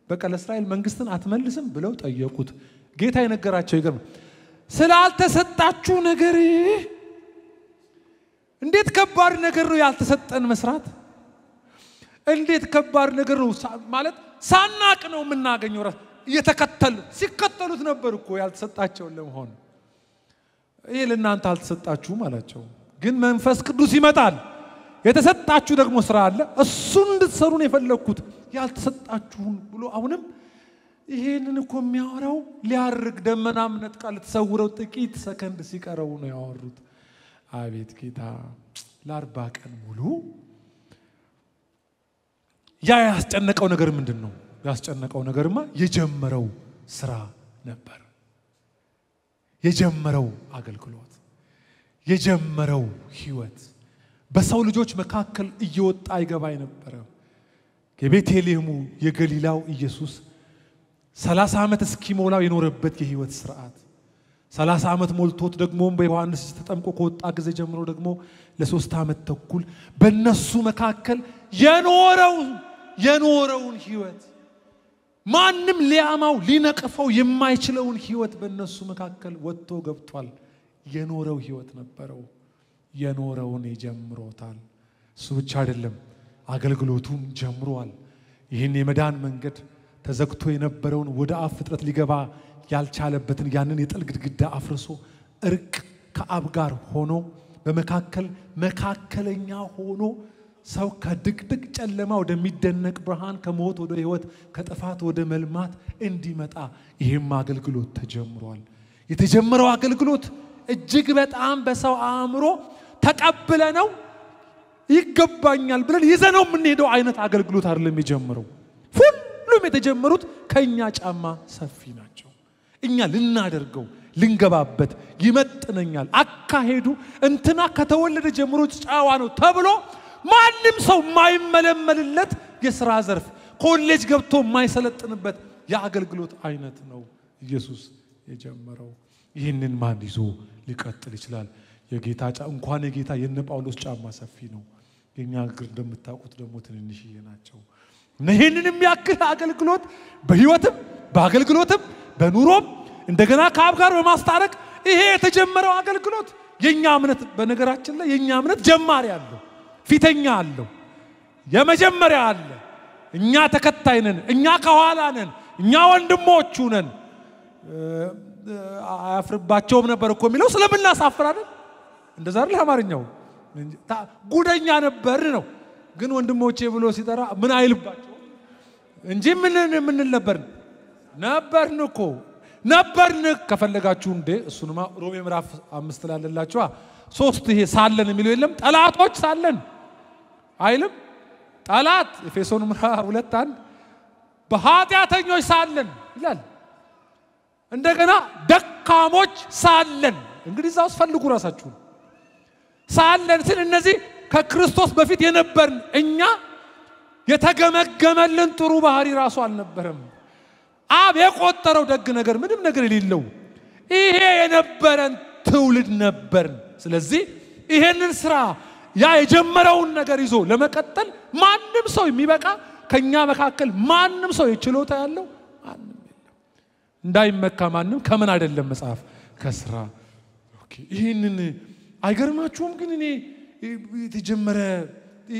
በቃ ለእስራኤል መንግስትን አትመልስም ብለው ጠየቁት። ጌታ የነገራቸው ይገርም፣ ስላልተሰጣችሁ ነገር እንዴት ከባድ ነገር ነው ያልተሰጠን መስራት፣ እንዴት ከባድ ነገር ነው ማለት ሳናቅ ነው የምናገኘው። ራስ እየተከተሉ ሲከተሉት ነበር እኮ ያልተሰጣቸውን ለመሆን። ይሄ ለእናንተ አልተሰጣችሁም አላቸው። ግን መንፈስ ቅዱስ ይመጣል፣ የተሰጣችሁ ደግሞ ስራ አለ፣ እሱን እንድትሰሩ ነው የፈለግኩት ያልተሰጣችሁን ብሎ አሁንም ይሄንን እኮ የሚያወራው ሊያርግ ደመናም ነጥቃ ልትሰውረው ጥቂት ሰከንድ ሲቀረው ነው ያወሩት። አቤት ጌታ ለ40 ቀን ሙሉ ያ ያስጨነቀው ነገር ምንድን ነው? ያስጨነቀው ነገርማ የጀመረው ስራ ነበር፣ የጀመረው አገልግሎት። የጀመረው ህይወት በሰው ልጆች መካከል እየወጣ ይገባ የነበረ የቤተልሔሙ የገሊላው ኢየሱስ 30 ዓመት እስኪሞላው የኖረበት የህይወት ስርዓት 30 ዓመት ሞልቶት ደግሞ በዮሐንስ ተጠምቆ ከወጣ ጊዜ ጀምሮ ደግሞ ለ3 ዓመት ተኩል በእነሱ መካከል የኖረውን ህይወት ማንም ሊያማው ሊነቅፈው የማይችለውን ህይወት በእነሱ መካከል ወጥቶ ገብቷል። የኖረው ህይወት ነበረው። የኖረውን ጀምሮታል። እሱ ብቻ አይደለም፣ አገልግሎቱን ጀምሯል። ይህን የመዳን መንገድ ተዘግቶ የነበረውን ወደ አብ ፍጥረት ሊገባ ያልቻለበትን ያንን የጥል ግድግዳ አፍርሶ እርቅ ከአብ ጋር ሆኖ በመካከል መካከለኛ ሆኖ ሰው ከድቅድቅ ጨለማ ወደሚደነቅ ብርሃን፣ ከሞት ወደ ህይወት፣ ከጥፋት ወደ መልማት እንዲመጣ ይህም አገልግሎት ተጀምሯል። የተጀመረው አገልግሎት እጅግ በጣም በሰው አእምሮ ተቀብለ ነው ይገባኛል ብለን ይዘነው የምንሄደው አይነት አገልግሎት አይደለም የጀመረው። ሁሉም የተጀመሩት ከኛ ጫማ ሰፊ ናቸው። እኛ ልናደርገው ልንገባበት ይመጥነኛል፣ አካሄዱ እንትና ከተወለደ ጀምሮ ጨዋ ነው ተብሎ ማንም ሰው የማይመለመልለት የሥራ ዘርፍ፣ ኮሌጅ ገብቶ የማይሰለጥንበት የአገልግሎት አይነት ነው ኢየሱስ የጀመረው። ይህንን ማን ይዞ ሊቀጥል ይችላል? የጌታ እንኳን የጌታ የነ ጳውሎስ ጫማ ሰፊ ነው። የኛ እግር እንደምታውቁት ደግሞ ትንንሽዬ ናቸው። ይህንን የሚያክል አገልግሎት በህይወትም በአገልግሎትም በኑሮም እንደገና ከአብ ጋር በማስታረቅ ይሄ የተጀመረው አገልግሎት የኛ እምነት፣ በነገራችን ላይ የኛ እምነት ጀማሪ አለው፣ ፊተኛ አለው፣ የመጀመሪያ አለ። እኛ ተከታይ ነን፣ እኛ ከኋላ ነን፣ እኛ ወንድሞቹ ነን። አያፍርባቸውም ነበር እኮ የሚለው ስለምናሳፍር አይደል? እንደዛ አይደል አማርኛው? ጉደኛ ነበር ነው። ግን ወንድሞቼ ብሎ ሲጠራ ምን አይልባቸው እንጂ ምን ነበርን ነበርን እኮ ነበርን። ከፈለጋችሁ እንዴ እሱንማ ሮሜ ምዕራፍ 5 ላይ አለላችኋ። 3 ይሄ ሳለን የሚለው የለም፣ ጠላቶች ሳለን አይልም። ጠላት ኤፌሶን ምዕራፍ 2:1 በኃጢአተኞች ሳለን ይላል። እንደገና ደካሞች ሳለን፣ እንግዲህ እዛ ውስጥ ፈልጉ ራሳችሁን። ሳለን ስል እነዚህ ከክርስቶስ በፊት የነበርን እኛ የተገመገመልን ጥሩ ባህሪ ራሱ አልነበረም። አብ የቆጠረው ደግ ነገር ምንም ነገር የሌለው ይሄ የነበረን ትውልድ ነበርን። ስለዚህ ይሄንን ስራ ያ የጀመረውን ነገር ይዞ ለመቀጠል ማንም ሰው የሚበቃ ከኛ መካከል ማንም ሰው የችሎታ ያለው ማንም የለም። እንዳይመካ ማንም ከምን አይደለም መጽሐፍ ከስራ። okay፣ ይሄንን አይገርማችሁም? ግን እኔ የተጀመረ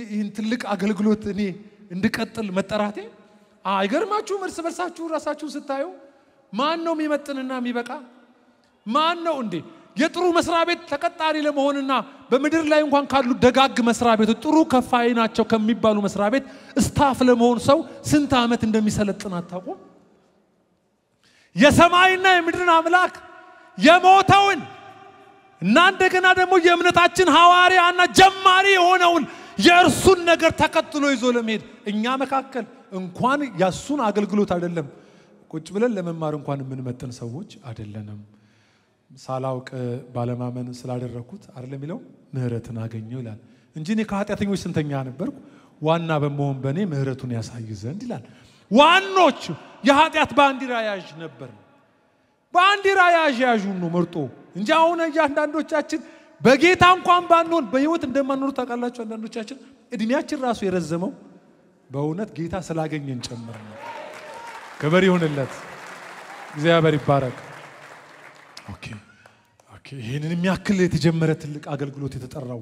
ይህን ትልቅ አገልግሎት እኔ እንድቀጥል መጠራቴ አይገርማችሁም? እርስ በርሳችሁ ራሳችሁን ስታዩ ማን ነው የሚመጥንና የሚበቃ? ማን ነው እንዴ የጥሩ መስሪያ ቤት ተቀጣሪ ለመሆንና በምድር ላይ እንኳን ካሉ ደጋግ መስሪያ ቤቶች ጥሩ ከፋይ ናቸው ከሚባሉ መስሪያ ቤት staff ለመሆን ሰው ስንት ዓመት እንደሚሰለጥን አታውቁም? የሰማይና የምድርን አምላክ የሞተውን እና እንደገና ደግሞ የእምነታችን ሐዋርያና ጀማሪ የሆነውን የእርሱን ነገር ተከትሎ ይዞ ለመሄድ እኛ መካከል እንኳን ያሱን አገልግሎት አይደለም ቁጭ ብለን ለመማር እንኳን የምንመጥን ሰዎች አይደለንም። ሳላውቅ ባለማመን ስላደረኩት አይደለም የሚለው ምህረትን አገኘው ይላል እንጂ እኔ ከኃጢአተኞች ስንተኛ ነበርኩ? ዋና በመሆን በእኔ ምህረቱን ያሳይ ዘንድ ይላል። ዋኖች የኃጢአት ባንዲራ ያዥ ነበር። ባንዲራ ያዥ ያዡን ነው መርጦ እንጂ አሁን አንዳንዶቻችን በጌታ እንኳን ባንሆን በህይወት እንደማንኖር ታውቃላችሁ። አንዳንዶቻችን እድሜያችን ራሱ የረዘመው በእውነት ጌታ ስላገኘን ጨምር ነው። ክብር ይሁንለት፣ እግዚአብሔር ይባረክ። okay okay፣ ይሄንን የሚያክል የተጀመረ ትልቅ አገልግሎት የተጠራው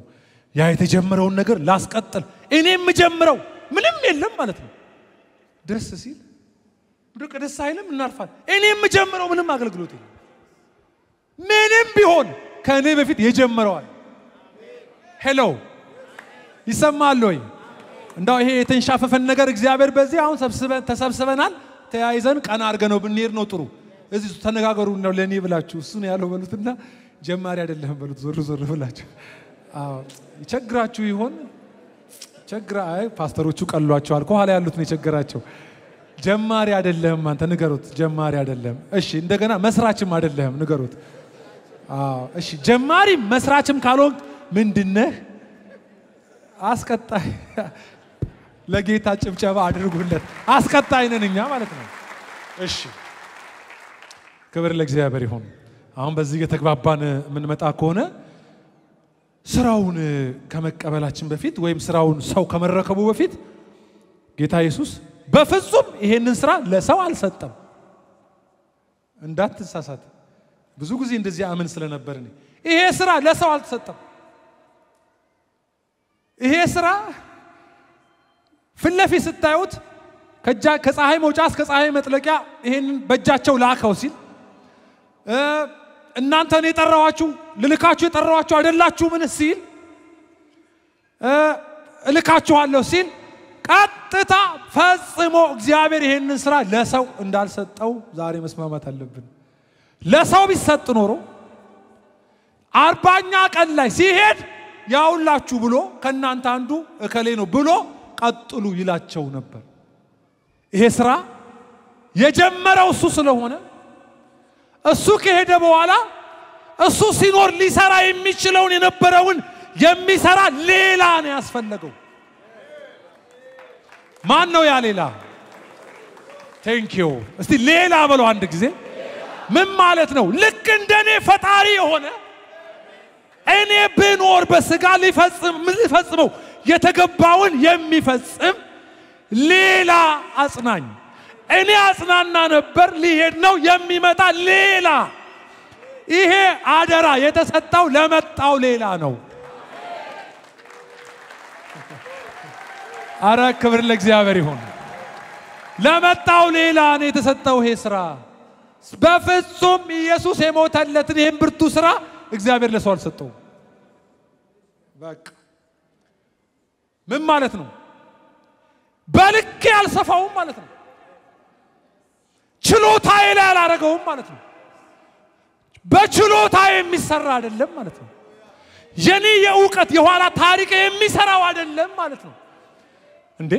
ያ የተጀመረውን ነገር ላስቀጥል እኔ የምጀምረው ምንም የለም ማለት ነው። ደስ ሲል ብቅ ደስ አይልም፣ እናርፋል። እኔ የምጀምረው ምንም አገልግሎት የለም። ምንም ቢሆን ከእኔ በፊት የጀመረዋል። Hello ይሰማል ወይ? እንዳው ይሄ የተንሻፈፈን ነገር እግዚአብሔር በዚህ አሁን ተሰብስበናል፣ ተያይዘን ቀና አድርገን ነው ብንሄድ ነው ጥሩ። እዚህ ተነጋገሩ ነው ለኔ ብላችሁ እሱ ነው ያለው በሉትና ጀማሪ አይደለም በሉት። ዞር ዞር ብላችሁ አዎ፣ ይቸግራችሁ ይሆን? ቸግራ አይ ፓስተሮቹ ቀሏቸዋል። ከኋላ ያሉት ነው የቸገራቸው። ጀማሪ አይደለም አንተ ንገሩት። ጀማሪ አይደለም። እሺ፣ እንደገና መስራችም አይደለም ንገሩት። አዎ እሺ፣ ጀማሪ መስራችም ካልሆንክ ምንድነህ? አስቀጣይ። ለጌታ ጭብጨባ አድርጉለት። አስቀጣይ ነን እኛ ማለት ነው። እሺ ክብር ለእግዚአብሔር ይሁን። አሁን በዚህ እየተግባባን የምንመጣ ከሆነ ስራውን ከመቀበላችን በፊት ወይም ስራውን ሰው ከመረከቡ በፊት ጌታ ኢየሱስ በፍጹም ይሄንን ስራ ለሰው አልሰጠም። እንዳትሳሳት። ብዙ ጊዜ እንደዚህ አምን ስለነበር እኔ ይሄ ስራ ለሰው አልተሰጠም። ይሄ ስራ ፊት ለፊት ስታዩት ከፀሐይ መውጫ እስከ ፀሐይ መጥለቂያ ይሄንን በእጃቸው ላከው ሲል እናንተ እኔ የጠራኋችሁ ልልካችሁ የጠራኋችሁ አይደላችሁ ምን ሲል እልካችኋለሁ ሲል ቀጥታ ፈጽሞ እግዚአብሔር ይሄንን ስራ ለሰው እንዳልሰጠው ዛሬ መስማማት አለብን። ለሰው ቢሰጥ ኖሮ 40ኛ ቀን ላይ ሲሄድ ያውላችሁ ብሎ ከናንተ አንዱ እከሌ ነው ብሎ ቀጥሉ ይላቸው ነበር። ይሄ ስራ የጀመረው እሱ ስለሆነ እሱ ከሄደ በኋላ እሱ ሲኖር ሊሰራ የሚችለውን የነበረውን የሚሰራ ሌላ ነው ያስፈለገው። ማን ነው ያ ሌላ? Thank you። እስቲ ሌላ በለው አንድ ጊዜ። ምን ማለት ነው? ልክ እንደኔ ፈጣሪ የሆነ እኔ ብኖር በስጋ ሊፈጽመው የተገባውን የሚፈጽም ሌላ አጽናኝ። እኔ አጽናና ነበር፣ ሊሄድ ነው የሚመጣ ሌላ። ይሄ አደራ የተሰጠው ለመጣው ሌላ ነው። አረ ክብር ለእግዚአብሔር ይሁን። ለመጣው ሌላ ነው የተሰጠው ይሄ ስራ። በፍጹም ኢየሱስ የሞተለትን ይሄን ብርቱ ስራ እግዚአብሔር ለሰው አልሰጠውም። በቃ ምን ማለት ነው? በልክ ያልሰፋውም ማለት ነው። ችሎታዬ ላይ አላረገውም ማለት ነው። በችሎታ የሚሰራ አይደለም ማለት ነው። የኔ የእውቀት የኋላ ታሪክ የሚሰራው አይደለም ማለት ነው። እንዴ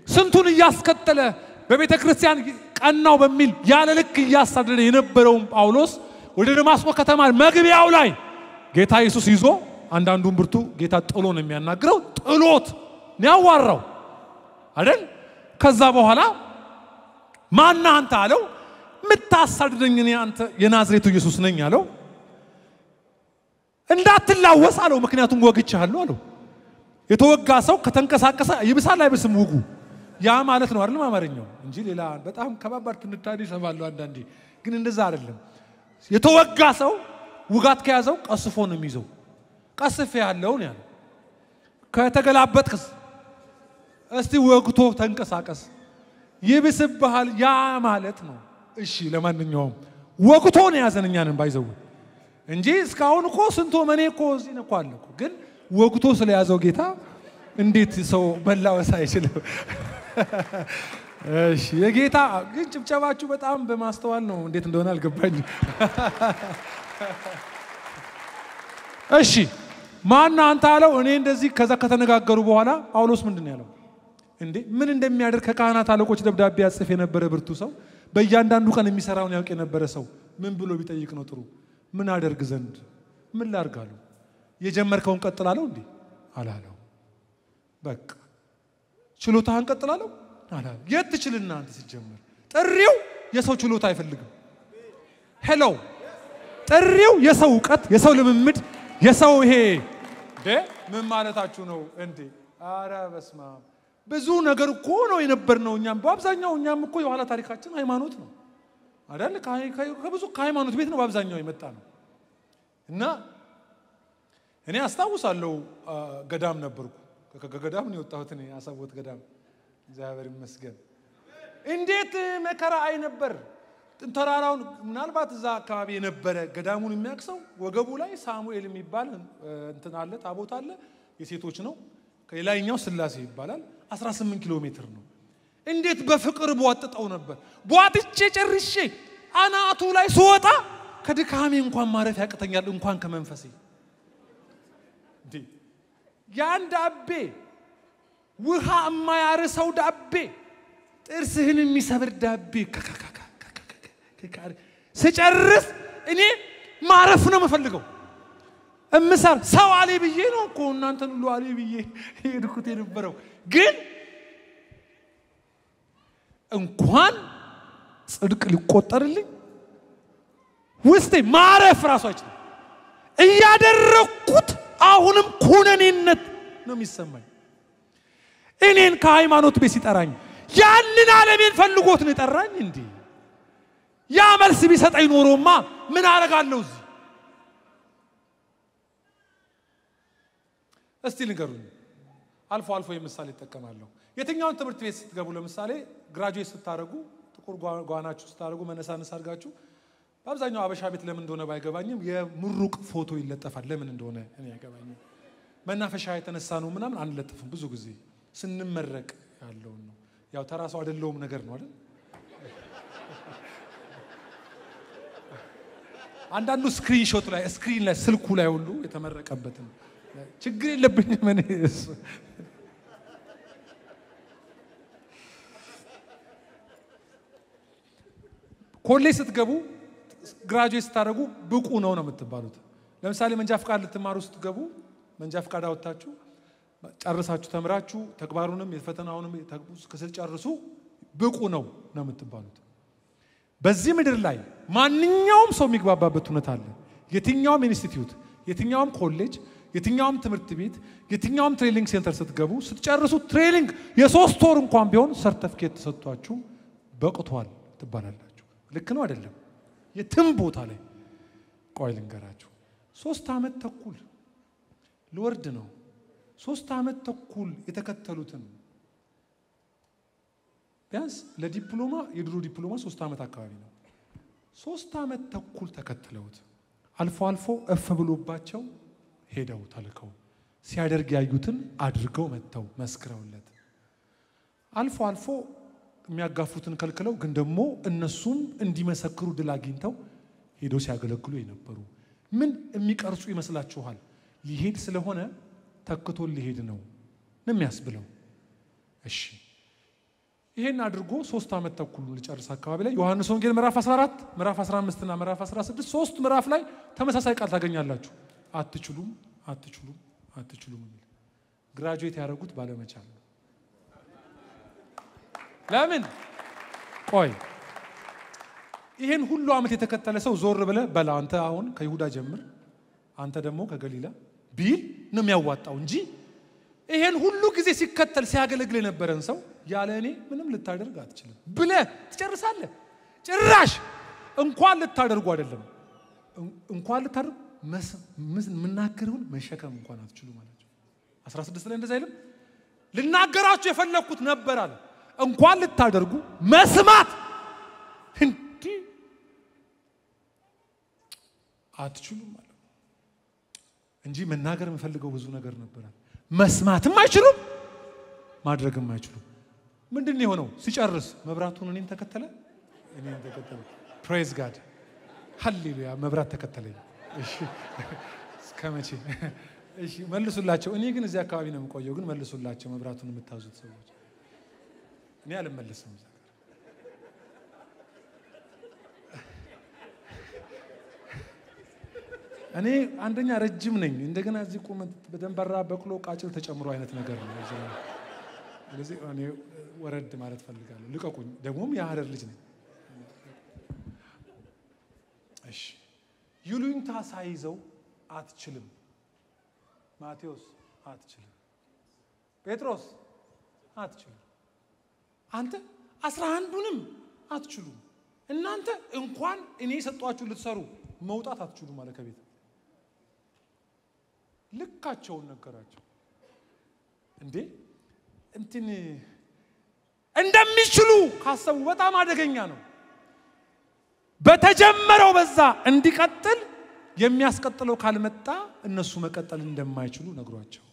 ስንቱን እያስከተለ በቤተ ክርስቲያን ቀናው በሚል ያለ ልክ እያሳደደ የነበረውን ጳውሎስ ወደ ደማስቆ ከተማ መግቢያው ላይ ጌታ ኢየሱስ ይዞ አንዳንዱን ብርቱ ጌታ ጥሎ ነው የሚያናግረው፣ ጥሎት ነው ያዋራው አይደል? ከዛ በኋላ ማን አንተ አለው። ምታሳድደኝ እኔ አንተ የናዝሬቱ ኢየሱስ ነኝ አለው። እንዳትላወስ አለው፣ ምክንያቱም ወግቻለሁ አለው። የተወጋ ሰው ከተንቀሳቀሰ ይብሳል አይብስም ውጉ? ያ ማለት ነው አይደል አማርኛው እንጂ ሌላ በጣም ከባባድ ትንታኔ እሰማለሁ አንዳንዴ። ግን እንደዛ አይደለም። የተወጋ ሰው ውጋት ከያዘው ቀስፎ ነው የሚይዘው። ቀስፌ ያለው ነው ያለው። ከተገላበጥክስ እስቲ ወግቶ ተንቀሳቀስ ይብስብሃል፣ ያ ማለት ነው። እሺ ለማንኛውም ወግቶ ነው ያዘን እኛንን ባይዘው እንጂ እስካሁን እኮ ስንቶ መኔ እኮ እዚህ ነው እኮ አለ እኮ። ግን ወግቶ ስለያዘው ጌታ እንዴት ሰው መላወስ አይችልም? እሺ የጌታ ግን ጭብጨባችሁ በጣም በማስተዋል ነው፣ እንዴት እንደሆነ አልገባኝም። እሺ ማን አንተ አለው። እኔ እንደዚህ። ከዛ ከተነጋገሩ በኋላ ጳውሎስ ምንድን ነው ያለው? እንዴ ምን እንደሚያደርግ ከካህናት አለቆች ደብዳቤ ያጽፍ የነበረ ብርቱ ሰው፣ በእያንዳንዱ ቀን የሚሰራውን ያውቅ የነበረ ሰው ምን ብሎ ቢጠይቅ ነው ጥሩ? ምን አደርግ ዘንድ ምን ላድርግ አለው። የጀመርከውን ቀጥላለሁ እንዴ አላለው። በቃ ችሎታህን ቀጥላለሁ አላለው። የት ትችልና አንተ ሲጀመር ጥሪው የሰው ችሎታ አይፈልግም። Hello ጥሪው የሰው እውቀት፣ የሰው ልምምድ፣ የሰው ይሄ እንዴ ምን ማለታችሁ ነው እንዴ? አረ በስመ አብ ብዙ ነገር እኮ ነው የነበርነው። እኛም በአብዛኛው እኛም እኮ የኋላ ታሪካችን ሃይማኖት ነው አይደል? ከብዙ ከሃይማኖት ቤት ነው በአብዛኛው የመጣ ነው። እና እኔ አስታውሳለሁ ገዳም ነበርኩ። ከገዳም ነው የወጣሁት እኔ፣ አሳቦት ገዳም እግዚአብሔር ይመስገን። እንዴት መከራ አይ ነበር። ተራራውን ምናልባት እዛ አካባቢ የነበረ ገዳሙን የሚያውቅ ሰው ወገቡ ላይ ሳሙኤል የሚባል እንትን አለ፣ ታቦት አለ፣ የሴቶች ነው። ከሌላኛው ስላሴ ይባላል። 18 ኪሎ ሜትር ነው። እንዴት በፍቅር ቧጥጠው ነበር። ቧጥጬ ጨርሼ አናቱ ላይ ስወጣ ከድካሜ እንኳን ማረፍ ያቅተኛል፣ እንኳን ከመንፈሴ። እንዴ ያን ዳቤ ውሃ የማያርሰው ዳቤ፣ ጥርስህን የሚሰብር ዳቤ ስጨርስ እኔ ማረፍ ነው የምፈልገው። እምሰር ሰው አለ ብዬ ነው እኮ እናንተን ሁሉ አለ ብዬ ሄድኩት የነበረው። ግን እንኳን ጽድቅ ሊቆጠርልኝ ውስጤ ማረፍ ራሱ አይችልም። እያደረኩት አሁንም ኩነኔነት ነው የሚሰማኝ። እኔን ከሃይማኖት ቤት ሲጠራኝ ያንን ዓለሜን ፈልጎት ነው የጠራኝ እንዴ? ያ መልስ ቢሰጠኝ ኖሮማ ምን አደርጋለሁ እዚህ? እስቲ ንገሩኝ። አልፎ አልፎ የምሳሌ እጠቀማለሁ። የትኛውን ትምህርት ቤት ስትገቡ ለምሳሌ graduate ስታደርጉ ጥቁር ጓናችሁ ስታደርጉ መነሳነስ አድርጋችሁ በአብዛኛው አበሻ ቤት ለምን እንደሆነ ባይገባኝም የምሩቅ ፎቶ ይለጠፋል። ለምን እንደሆነ እኔ አይገባኝም። መናፈሻ የተነሳ ነው ምናምን አንለጥፍም። ብዙ ጊዜ ስንመረቅ ያለውን ነው። ያው ተራ ሰው አይደለሁም ነገር ነው አይደል? አንዳንዱ screenshot ላይ screen ላይ ስልኩ ላይ ሁሉ የተመረቀበትን ችግር የለብኝም እኔ። ኮሌጅ ስትገቡ graduate ስታደርጉ ብቁ ነው ነው የምትባሉት። ለምሳሌ መንጃ ፍቃድ ልትማሩ ስትገቡ መንጃ ፍቃድ አወጣችሁ ጨርሳችሁ ተምራችሁ ተግባሩንም የፈተናውንም ስትጨርሱ ብቁ ነው ነው የምትባሉት። በዚህ ምድር ላይ ማንኛውም ሰው የሚግባባበት እውነት አለ። የትኛውም ኢንስቲትዩት፣ የትኛውም ኮሌጅ፣ የትኛውም ትምህርት ቤት፣ የትኛውም training center ስትገቡ ስትጨርሱ training የ3 ወር እንኳን ቢሆን ሰርተፍኬት ተሰጥቷችሁ በቅቷል ትባላላችሁ። ልክ ነው አይደለም? የትም ቦታ ላይ ቆይ ልንገራችሁ፣ 3 ዓመት ተኩል ልወርድ ነው። 3 ዓመት ተኩል የተከተሉትን ቢያንስ ለዲፕሎማ የድሮ ዲፕሎማ 3 ዓመት አካባቢ ነው። 3 ዓመት ተኩል ተከትለውት አልፎ አልፎ እፍ ብሎባቸው ሄደው ተልከው ሲያደርግ ያዩትን አድርገው መጥተው መስክረውለት አልፎ አልፎ የሚያጋፉትን ከልክለው ግን ደግሞ እነሱም እንዲመሰክሩ ድል አግኝተው ሄደው ሲያገለግሉ የነበሩ ምን የሚቀርጹ ይመስላችኋል? ሊሄድ ስለሆነ ተክቶ ሊሄድ ነው ነው የሚያስብለው። እሺ ይሄን አድርጎ 3 ዓመት ተኩል ሊጨርስ አካባቢ ላይ ዮሐንስ ወንጌል ምዕራፍ 14 ምዕራፍ 15 እና ምዕራፍ 16 3 ምዕራፍ ላይ ተመሳሳይ ቃል ታገኛላችሁ። አትችሉም አትችሉም አትችሉም የሚል graduate ያደረጉት ባለመቻል ነው። ለምን? ቆይ ይሄን ሁሉ ዓመት የተከተለ ሰው ዞር ብለ በላ አንተ አሁን ከይሁዳ ጀምር አንተ ደግሞ ከገሊላ ቢል ነው የሚያዋጣው እንጂ ይሄን ሁሉ ጊዜ ሲከተል ሲያገለግል የነበረን ሰው ያለ እኔ ምንም ልታደርግ አትችልም ብለህ ትጨርሳለህ። ጭራሽ እንኳን ልታደርጉ አይደለም እንኳን ልታደርጉ ምናገረውን መሸከም እንኳን አትችሉ ማለት ነው። 16 ላይ እንደዛ አይልም? ልናገራችሁ የፈለኩት ነበር አለ። እንኳን ልታደርጉ መስማት እንዲ አትችሉም አለ እንጂ መናገር የምፈልገው ብዙ ነገር ነበር። መስማትም አይችሉም ማድረግም አይችሉም። ምንድነው የሆነው? ሲጨርስ መብራቱን እኔን ተከተለ እኔን ተከተለ። Praise God ሃሌሉያ። መብራት ተከተለኝ። እሺ እስከመቼ? እሺ መልሱላቸው። እኔ ግን እዚህ አካባቢ ነው የምቆየው፣ ግን መልሱላቸው መብራቱን የምታዙት ሰዎች። እኔ አልመለስም። እኔ አንደኛ ረጅም ነኝ፣ እንደገና እዚህ ቁመት በደንበራ በቅሎ ቃጭል ተጨምሮ አይነት ነገር ነው። ስለዚህ እኔ ወረድ ማለት ፈልጋለሁ። ልቀቁኝ። ደግሞም የሀረር ልጅ ነኝ። እሺ ይሉኝታ ሳይዘው አትችልም። ማቴዎስ አትችልም። ጴጥሮስ አትችልም። አንተ 11ዱንም አትችሉም። እናንተ እንኳን እኔ የሰጧችሁ ልትሰሩ መውጣት አትችሉም አለ ከቤት። ልካቸውን ነገራቸው። እንዴ እንትን እንደሚችሉ ካሰቡ በጣም አደገኛ ነው። በተጀመረው በዛ እንዲቀጥል የሚያስቀጥለው ካልመጣ እነሱ መቀጠል እንደማይችሉ ነግሯቸው።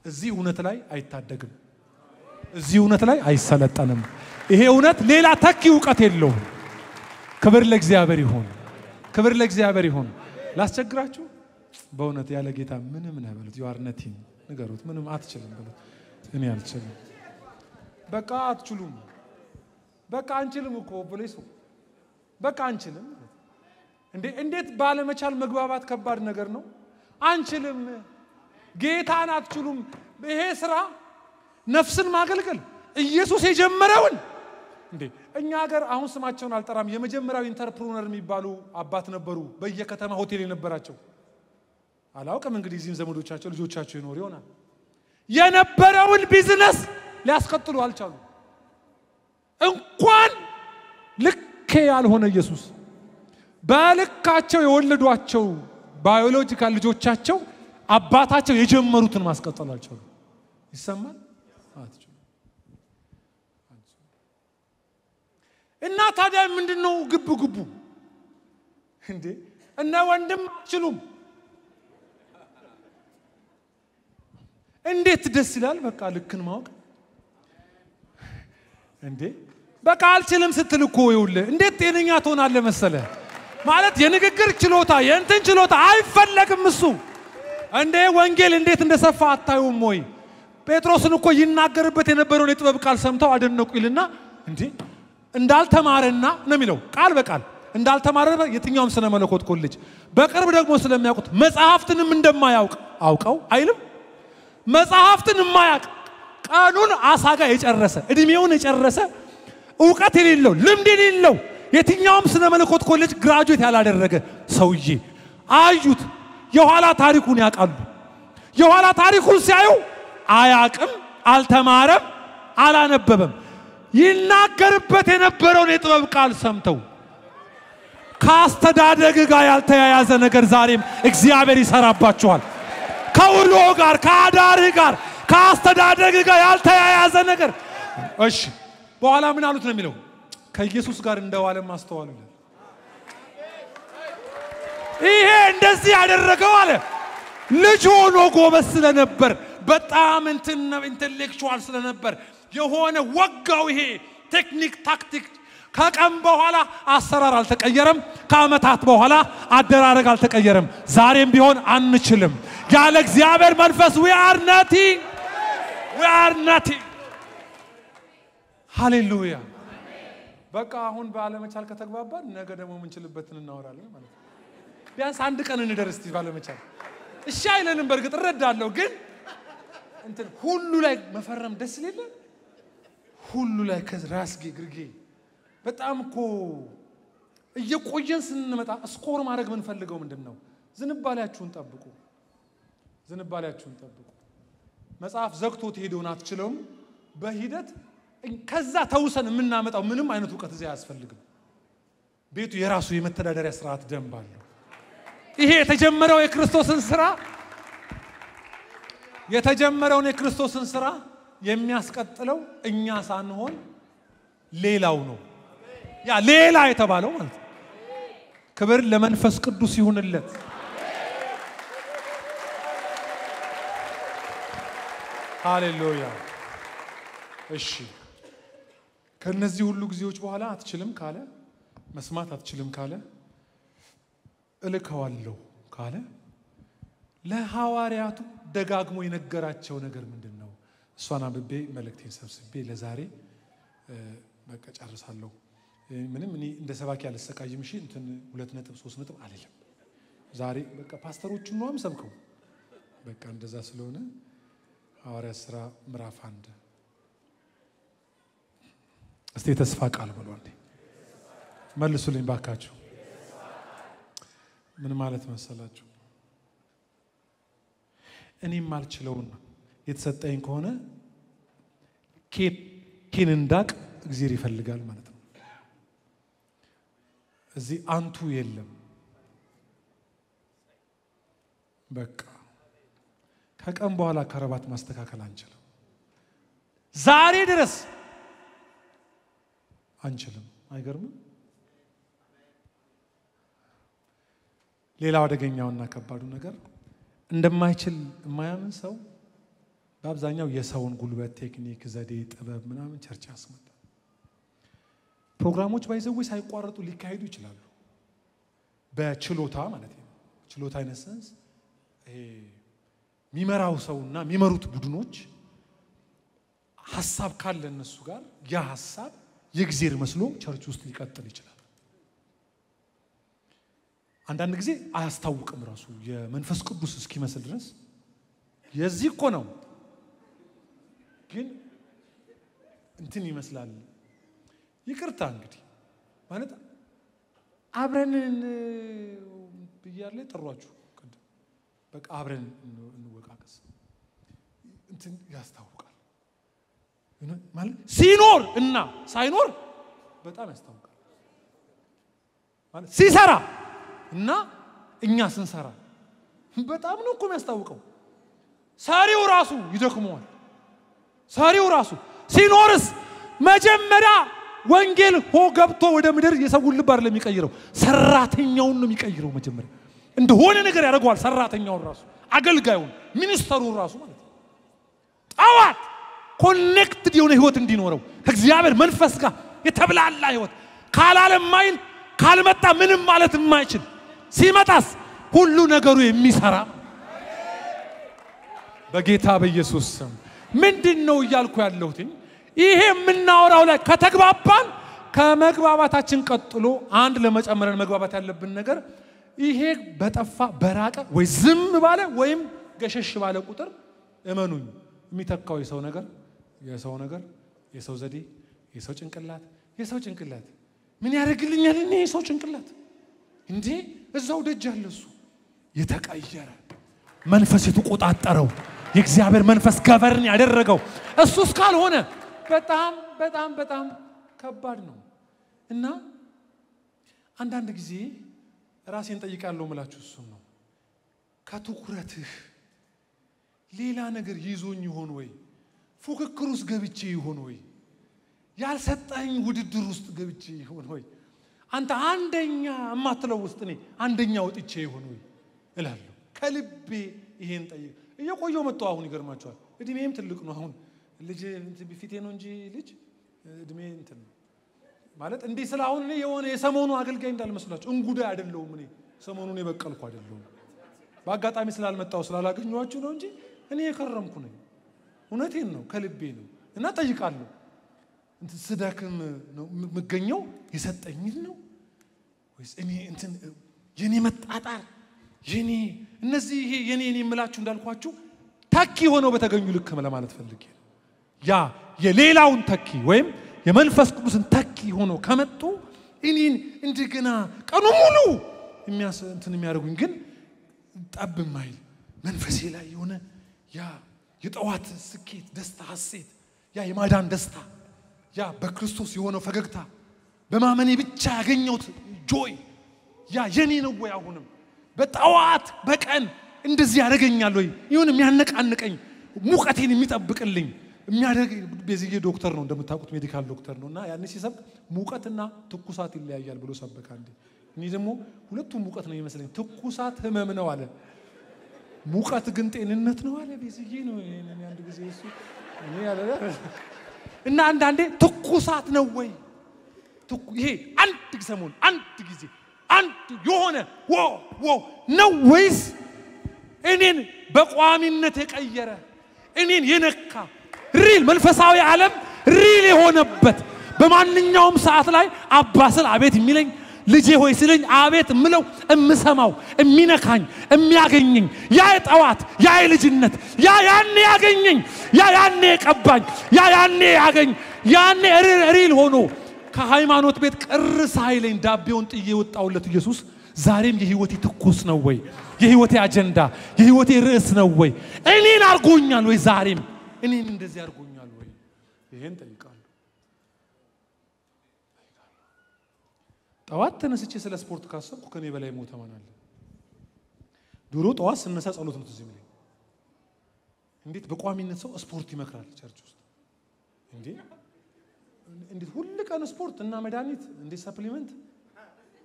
እዚህ እውነት ላይ አይታደግም። እዚህ እውነት ላይ አይሰለጠንም። ይሄ እውነት ሌላ ተኪ እውቀት የለውም። ክብር ለእግዚአብሔር ይሁን። ክብር ለእግዚአብሔር ይሁን። ላስቸግራችሁ በእውነት ያለ ጌታ ምንም ነህ በሉት። You are nothing ንገሩት። ምንም አትችልም በሉት። እኔ አልችልም። በቃ አትችሉም። በቃ አንችልም እኮ ብለይሱ በቃ አንችልም። እንዴ እንዴት ባለመቻል መግባባት ከባድ ነገር ነው። አንችልም፣ ጌታን አትችሉም። ይሄ ስራ ነፍስን ማገልገል ኢየሱስ የጀመረውን እንዴ እኛ ሀገር አሁን ስማቸውን አልጠራም፣ የመጀመሪያው entrepreneur የሚባሉ አባት ነበሩ። በየከተማ ሆቴል የነበራቸው አላውቅም፣ እንግዲህ እዚህም ዘመዶቻቸው ልጆቻቸው ይኖር ይሆናል። የነበረውን ቢዝነስ ሊያስቀጥሉ አልቻሉ። እንኳን ልክ ያልሆነ ኢየሱስ በልካቸው የወለዷቸው biological ልጆቻቸው አባታቸው የጀመሩትን ማስቀጠል አልቻሉ። ይሰማል አትችሉም። እና ታዲያ ምንድነው ግቡ ግቡ እንዴ? እና ወንድም አትችሉም። እንዴት ደስ ይላል! በቃ ልክን ማወቅ እንዴ በቃ አልችልም ስትል እኮ ይኸውልህ እንዴት ጤነኛ ትሆናለህ መሰለህ። ማለት የንግግር ችሎታ የእንትን ችሎታ አይፈለግም እሱ። እንዴ ወንጌል እንዴት እንደሰፋ አታዩም ወይ? ጴጥሮስን እኮ ይናገርበት የነበረውን የጥበብ ቃል ሰምተው አደነቁ ይልና እንዴ እንዳልተማረና ነው የሚለው ቃል በቃል እንዳልተማረ የትኛውም ስነ መለኮት ኮሌጅ በቅርብ ደግሞ ስለሚያውቁት መጽሐፍትንም እንደማያውቅ አውቀው አይልም። መጽሐፍትን የማያውቅ ቀኑን አሳ ጋር የጨረሰ እድሜውን የጨረሰ እውቀት የሌለው ልምድ የሌለው የትኛውም ስነ መለኮት ኮሌጅ graduate ያላደረገ ሰውዬ አዩት። የኋላ ታሪኩን ያውቃሉ። የኋላ ታሪኩን ሲያዩ አያውቅም፣ አልተማረም፣ አላነበበም። ይናገርበት የነበረውን የጥበብ ቃል ሰምተው ከአስተዳደግ ጋር ያልተያያዘ ነገር ዛሬም እግዚአብሔር ይሰራባችኋል። ከውሎ ጋር፣ ከአዳርህ ጋር፣ ከአስተዳደግ ጋር ያልተያያዘ ነገር። እሺ በኋላ ምን አሉት ነው የሚለው? ከኢየሱስ ጋር እንደዋለ ማስተዋሉ ይላል። ይሄ እንደዚህ ያደረገው አለ ልጅ ሆኖ ጎበዝ ስለነበር በጣም intellectual ስለነበር የሆነ ወጋው። ይሄ ቴክኒክ ታክቲክ ከቀን በኋላ አሰራር አልተቀየረም። ከዓመታት በኋላ አደራረግ አልተቀየረም። ዛሬም ቢሆን አንችልም። ያለ እግዚአብሔር መንፈስ we are nothing, we are nothing። ሃሌሉያ። በቃ አሁን ባለመቻል ከተግባባን ነገ ደግሞ የምንችልበትን እናወራለን ማለት ነው። ቢያንስ አንድ ቀን እንደርስ እስቲ ባለመቻል። እሺ አይለንም፣ በእርግጥ እረዳለሁ፣ ግን እንትን ሁሉ ላይ መፈረም ደስ ሌለ ሁሉ ላይ ከራስጌ ግርጌ በጣም እኮ እየቆየን ስንመጣ score ማድረግ የምንፈልገው ምንድን ነው? ዝንባሌያችሁን ጠብቁ፣ ዝንባሌያችሁን ጠብቁ። መጽሐፍ ዘግቶት ሄደውን አትችለውም። በሂደት ከዛ ተውሰን የምናመጣው ምንም አይነት እውቀት እዚያ አያስፈልግም። ቤቱ የራሱ የመተዳደሪያ ስርዓት ደንብ አለው። ይሄ የተጀመረው የክርስቶስን ስራ የተጀመረውን የክርስቶስን ስራ የሚያስቀጥለው እኛ ሳንሆን ሌላው ነው። ያ ሌላ የተባለው ማለት ነው። ክብር ለመንፈስ ቅዱስ ይሁንለት። ሃሌሉያ። እሺ ከነዚህ ሁሉ ጊዜዎች በኋላ አትችልም ካለ፣ መስማት አትችልም ካለ፣ እልከዋለሁ ካለ ለሐዋርያቱ ደጋግሞ የነገራቸው ነገር ምንድን ነው? እሷን አንብቤ መልእክቴን ሰብስቤ ለዛሬ በቃ ጨርሳለሁ። ምንም እኔ እንደ ሰባኪ አልሰቃይም። እሺ እንትን 2 ነጥብ 3 ነጥብ አልልም። ዛሬ በቃ ፓስተሮቹን ነው የምሰብከው። በቃ እንደዛ ስለሆነ ሐዋርያት ሥራ ምዕራፍ 1 እስቲ የተስፋ ቃል ብሎ አንዴ መልሱልኝ ባካችሁ። ምን ማለት መሰላችሁ? እኔም አልችለውና የተሰጠኝ ከሆነ ኬን እንዳቅ እግዚአብሔር ይፈልጋል ማለት ነው። እዚህ አንቱ የለም። በቃ ከቀን በኋላ ከረባት ማስተካከል አንችልም። ዛሬ ድረስ አንችልም። አይገርምም? ሌላው አደገኛውና ከባዱ ነገር እንደማይችል የማያምን ሰው በአብዛኛው የሰውን ጉልበት፣ ቴክኒክ፣ ዘዴ፣ ጥበብ ምናምን church ያስመጣል። ፕሮግራሞች by the way ሳይቋረጡ ሊካሄዱ ይችላሉ። በችሎታ ማለት ነው። ችሎታ in a sense የሚመራው ሰውና የሚመሩት ቡድኖች ሐሳብ ካለ እነሱ ጋር ያ ሐሳብ የእግዚአብሔር መስሎ church ውስጥ ሊቀጥል ይችላል። አንዳንድ ጊዜ አያስታውቅም ራሱ የመንፈስ ቅዱስ እስኪመስል ድረስ የዚህ እኮ ነው፣ ግን እንትን ይመስላል። ይቅርታ እንግዲህ ማለት አብረን ብያለሁ ጠሯችሁ ቅድም፣ በቃ አብረን እንወቃቀስ እንትን ያስታውቃል ማለት ሲኖር እና ሳይኖር በጣም ያስታውቃል። ማለት ሲሰራ እና እኛ ስንሰራ በጣም ነው እኮ የሚያስታውቀው። ሰሪው ራሱ ይደክመዋል። ሰሪው ራሱ ሲኖርስ መጀመሪያ ወንጌል ሆ ገብቶ ወደ ምድር የሰውን ልብ አይደለም የሚቀይረው፣ ሰራተኛውን ነው የሚቀይረው። መጀመሪያ እንደሆነ ነገር ያደርገዋል። ሰራተኛውን ራሱ፣ አገልጋዩን፣ ሚኒስተሩን ራሱ ማለት ነው። ጠዋት connected የሆነ ህይወት እንዲኖረው ከእግዚአብሔር መንፈስ ጋር የተብላላ ህይወት፣ ካላለ የማይል፣ ካልመጣ ምንም ማለት የማይችል፣ ሲመጣስ ሁሉ ነገሩ የሚሰራ። በጌታ በኢየሱስ ስም ምንድን ነው እያልኩ ያለሁት? ይሄ የምናወራው ላይ ከተግባባን፣ ከመግባባታችን ቀጥሎ አንድ ለመጨመረን መግባባት ያለብን ነገር ይሄ በጠፋ በራቀ ወይ ዝም ባለ ወይም ገሸሽ ባለ ቁጥር እመኑኝ የሚተካው የሰው ነገር፣ የሰው ነገር፣ የሰው ዘዴ፣ የሰው ጭንቅላት፣ የሰው ጭንቅላት ምን ያደርግልኛል? እኔ የሰው ጭንቅላት እንዴ እዛው ደጅ አለ። እሱ የተቀየረ መንፈስ የተቆጣጠረው፣ የእግዚአብሔር መንፈስ ገቨርን ያደረገው እሱ እስካልሆነ በጣም በጣም በጣም ከባድ ነው። እና አንዳንድ ጊዜ ራሴን ጠይቃለሁ ምላችሁ እሱን ነው። ከትኩረትህ ሌላ ነገር ይዞኝ ይሆን ወይ? ፉክክር ውስጥ ገብቼ ይሆን ወይ? ያልሰጠኝ ውድድር ውስጥ ገብቼ ይሆን ወይ? አንተ አንደኛ የማትለው ውስጥ እኔ አንደኛ ወጥቼ ይሆን ወይ እላለሁ። ከልቤ ይሄን ጠይቅ እየቆየው መጣሁ። አሁን ይገርማቸዋል። እድሜም ትልቅ ነው። አሁን ልጅ ፊቴ ነው እንጂ ልጅ እድሜ እንትን ነው ማለት እንዲህ ስለ አሁን እኔ የሆነ የሰሞኑ አገልጋይ እንዳልመስላችሁ እንጉዳይ አይደለሁም። እኔ ሰሞኑን የበቀልኩ አይደለሁም። በአጋጣሚ ስላልመጣሁ ስላላገኘኋችሁ ነው እንጂ እኔ የከረምኩ ነኝ። እውነቴን ነው፣ ከልቤ ነው። እና ጠይቃለሁ። እንትን ስደክም ነው የምገኘው የሰጠኝን ነው ወይስ እኔ እንትን የኔ መጣጣር የኔ እነዚህ ይሄ የኔ እኔ የምላችሁ እንዳልኳችሁ ተኪ ሆነው በተገኙ ልክ ለማለት ፈልጌ ነው። ያ የሌላውን ተኪ ወይም የመንፈስ ቅዱስን ተኪ ሆነው ከመጡ እኔን እንደገና ቀኑ ሙሉ እንትን የሚያደርጉኝ ግን ጠብ የማይል መንፈሴ ላይ የሆነ ያ የጠዋት ስኬት፣ ደስታ፣ ሐሴት፣ ያ የማዳን ደስታ፣ ያ በክርስቶስ የሆነው ፈገግታ፣ በማመኔ ብቻ ያገኘሁት joy ያ የኔ ነው ወይ? አሁንም በጠዋት በቀን እንደዚህ ያደርገኛል ወይ? ይሁን የሚያነቃንቀኝ፣ ሙቀቴን የሚጠብቅልኝ የሚያደርግ። ቤዝዬ ዶክተር ነው እንደምታውቁት፣ medical doctor ነው። እና ያኔ ሲሰብክ ሙቀትና ትኩሳት ይለያያል ብሎ ሰበከ። አንዴ እኔ ደግሞ ሁለቱም ሙቀት ነው ይመስለኝ፣ ትኩሳት ህመም ነው አለ፣ ሙቀት ግን ጤንነት ነው አለ። ቤዝዬ ነው ይሄንን አንድ ጊዜ እሱ እኔ ያለ። እና አንዳንዴ ትኩሳት ነው ወይ ይሄ አንድ ሰሞን አንድ ጊዜ አንድ የሆነ ወ ወ ነው ወይስ እኔን በቋሚነት የቀየረ፣ እኔን የነካ፣ real መንፈሳዊ ዓለም real የሆነበት፣ በማንኛውም ሰዓት ላይ አባ ስል አቤት የሚለኝ፣ ልጄ ሆይ ሲለኝ አቤት እምለው፣ እምሰማው፣ የሚነካኝ፣ የሚያገኘኝ ያ የጠዋት ያ የልጅነት ያ ያኔ ያገኘኝ፣ ያ ያኔ የቀባኝ፣ ያ ያኔ ያገኝ፣ ያኔ real ሆኖ ከሃይማኖት ቤት ቅር ሳይለኝ ዳቤውን ጥዬ የወጣሁለት ኢየሱስ ዛሬም የህይወቴ ትኩስ ነው ወይ? የህይወቴ አጀንዳ፣ የህይወቴ ርዕስ ነው ወይ? እኔን አድርጎኛል ወይ? ዛሬም እኔን እንደዚህ አድርጎኛል ወይ? ይሄን ጠይቃለሁ። ጠዋት ተነስቼ ስለ ስፖርት ካሰብኩ ከኔ በላይ ሞተ ማን አለ? ድሮ ጠዋት ስነሳ ጸሎት ነው ትዝ የሚለኝ። እንዴት በቋሚነት ሰው ስፖርት ይመክራል church ውስጥ? እንዴ እንዴት ሁል ቀን ስፖርት እና መድኃኒት፣ እንዴት supplement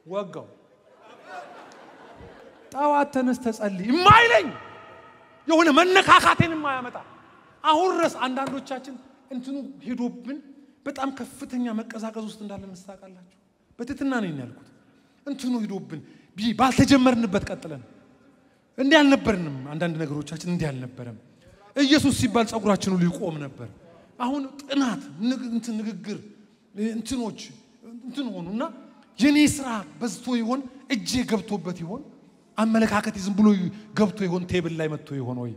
ወጋው። ጠዋት ተነስተህ ጸልይ የማይለኝ፣ የሆነ መነካካቴን የማያመጣ። አሁን ድረስ አንዳንዶቻችን እንትኑ ሄዶብን በጣም ከፍተኛ መቀዛቀዝ ውስጥ እንዳለን ታውቃላችሁ። በትህትና ነው ያልኩት። እንትኑ ሄዶብን ባልተጀመርንበት ቀጥለን እንዲህ አልነበርንም። አንዳንድ ነገሮቻችን እንዲህ አልነበረም። ኢየሱስ ሲባል ጸጉራችን ሁሉ ይቆም ነበር። አሁን ጥናት እንትን ንግግር እንትኖች እንትን ሆኑና የኔ ስራ በዝቶ ይሆን? እጄ ገብቶበት ይሆን? አመለካከት ዝም ብሎ ገብቶ ይሆን? table ላይ መጥቶ ይሆን ወይ?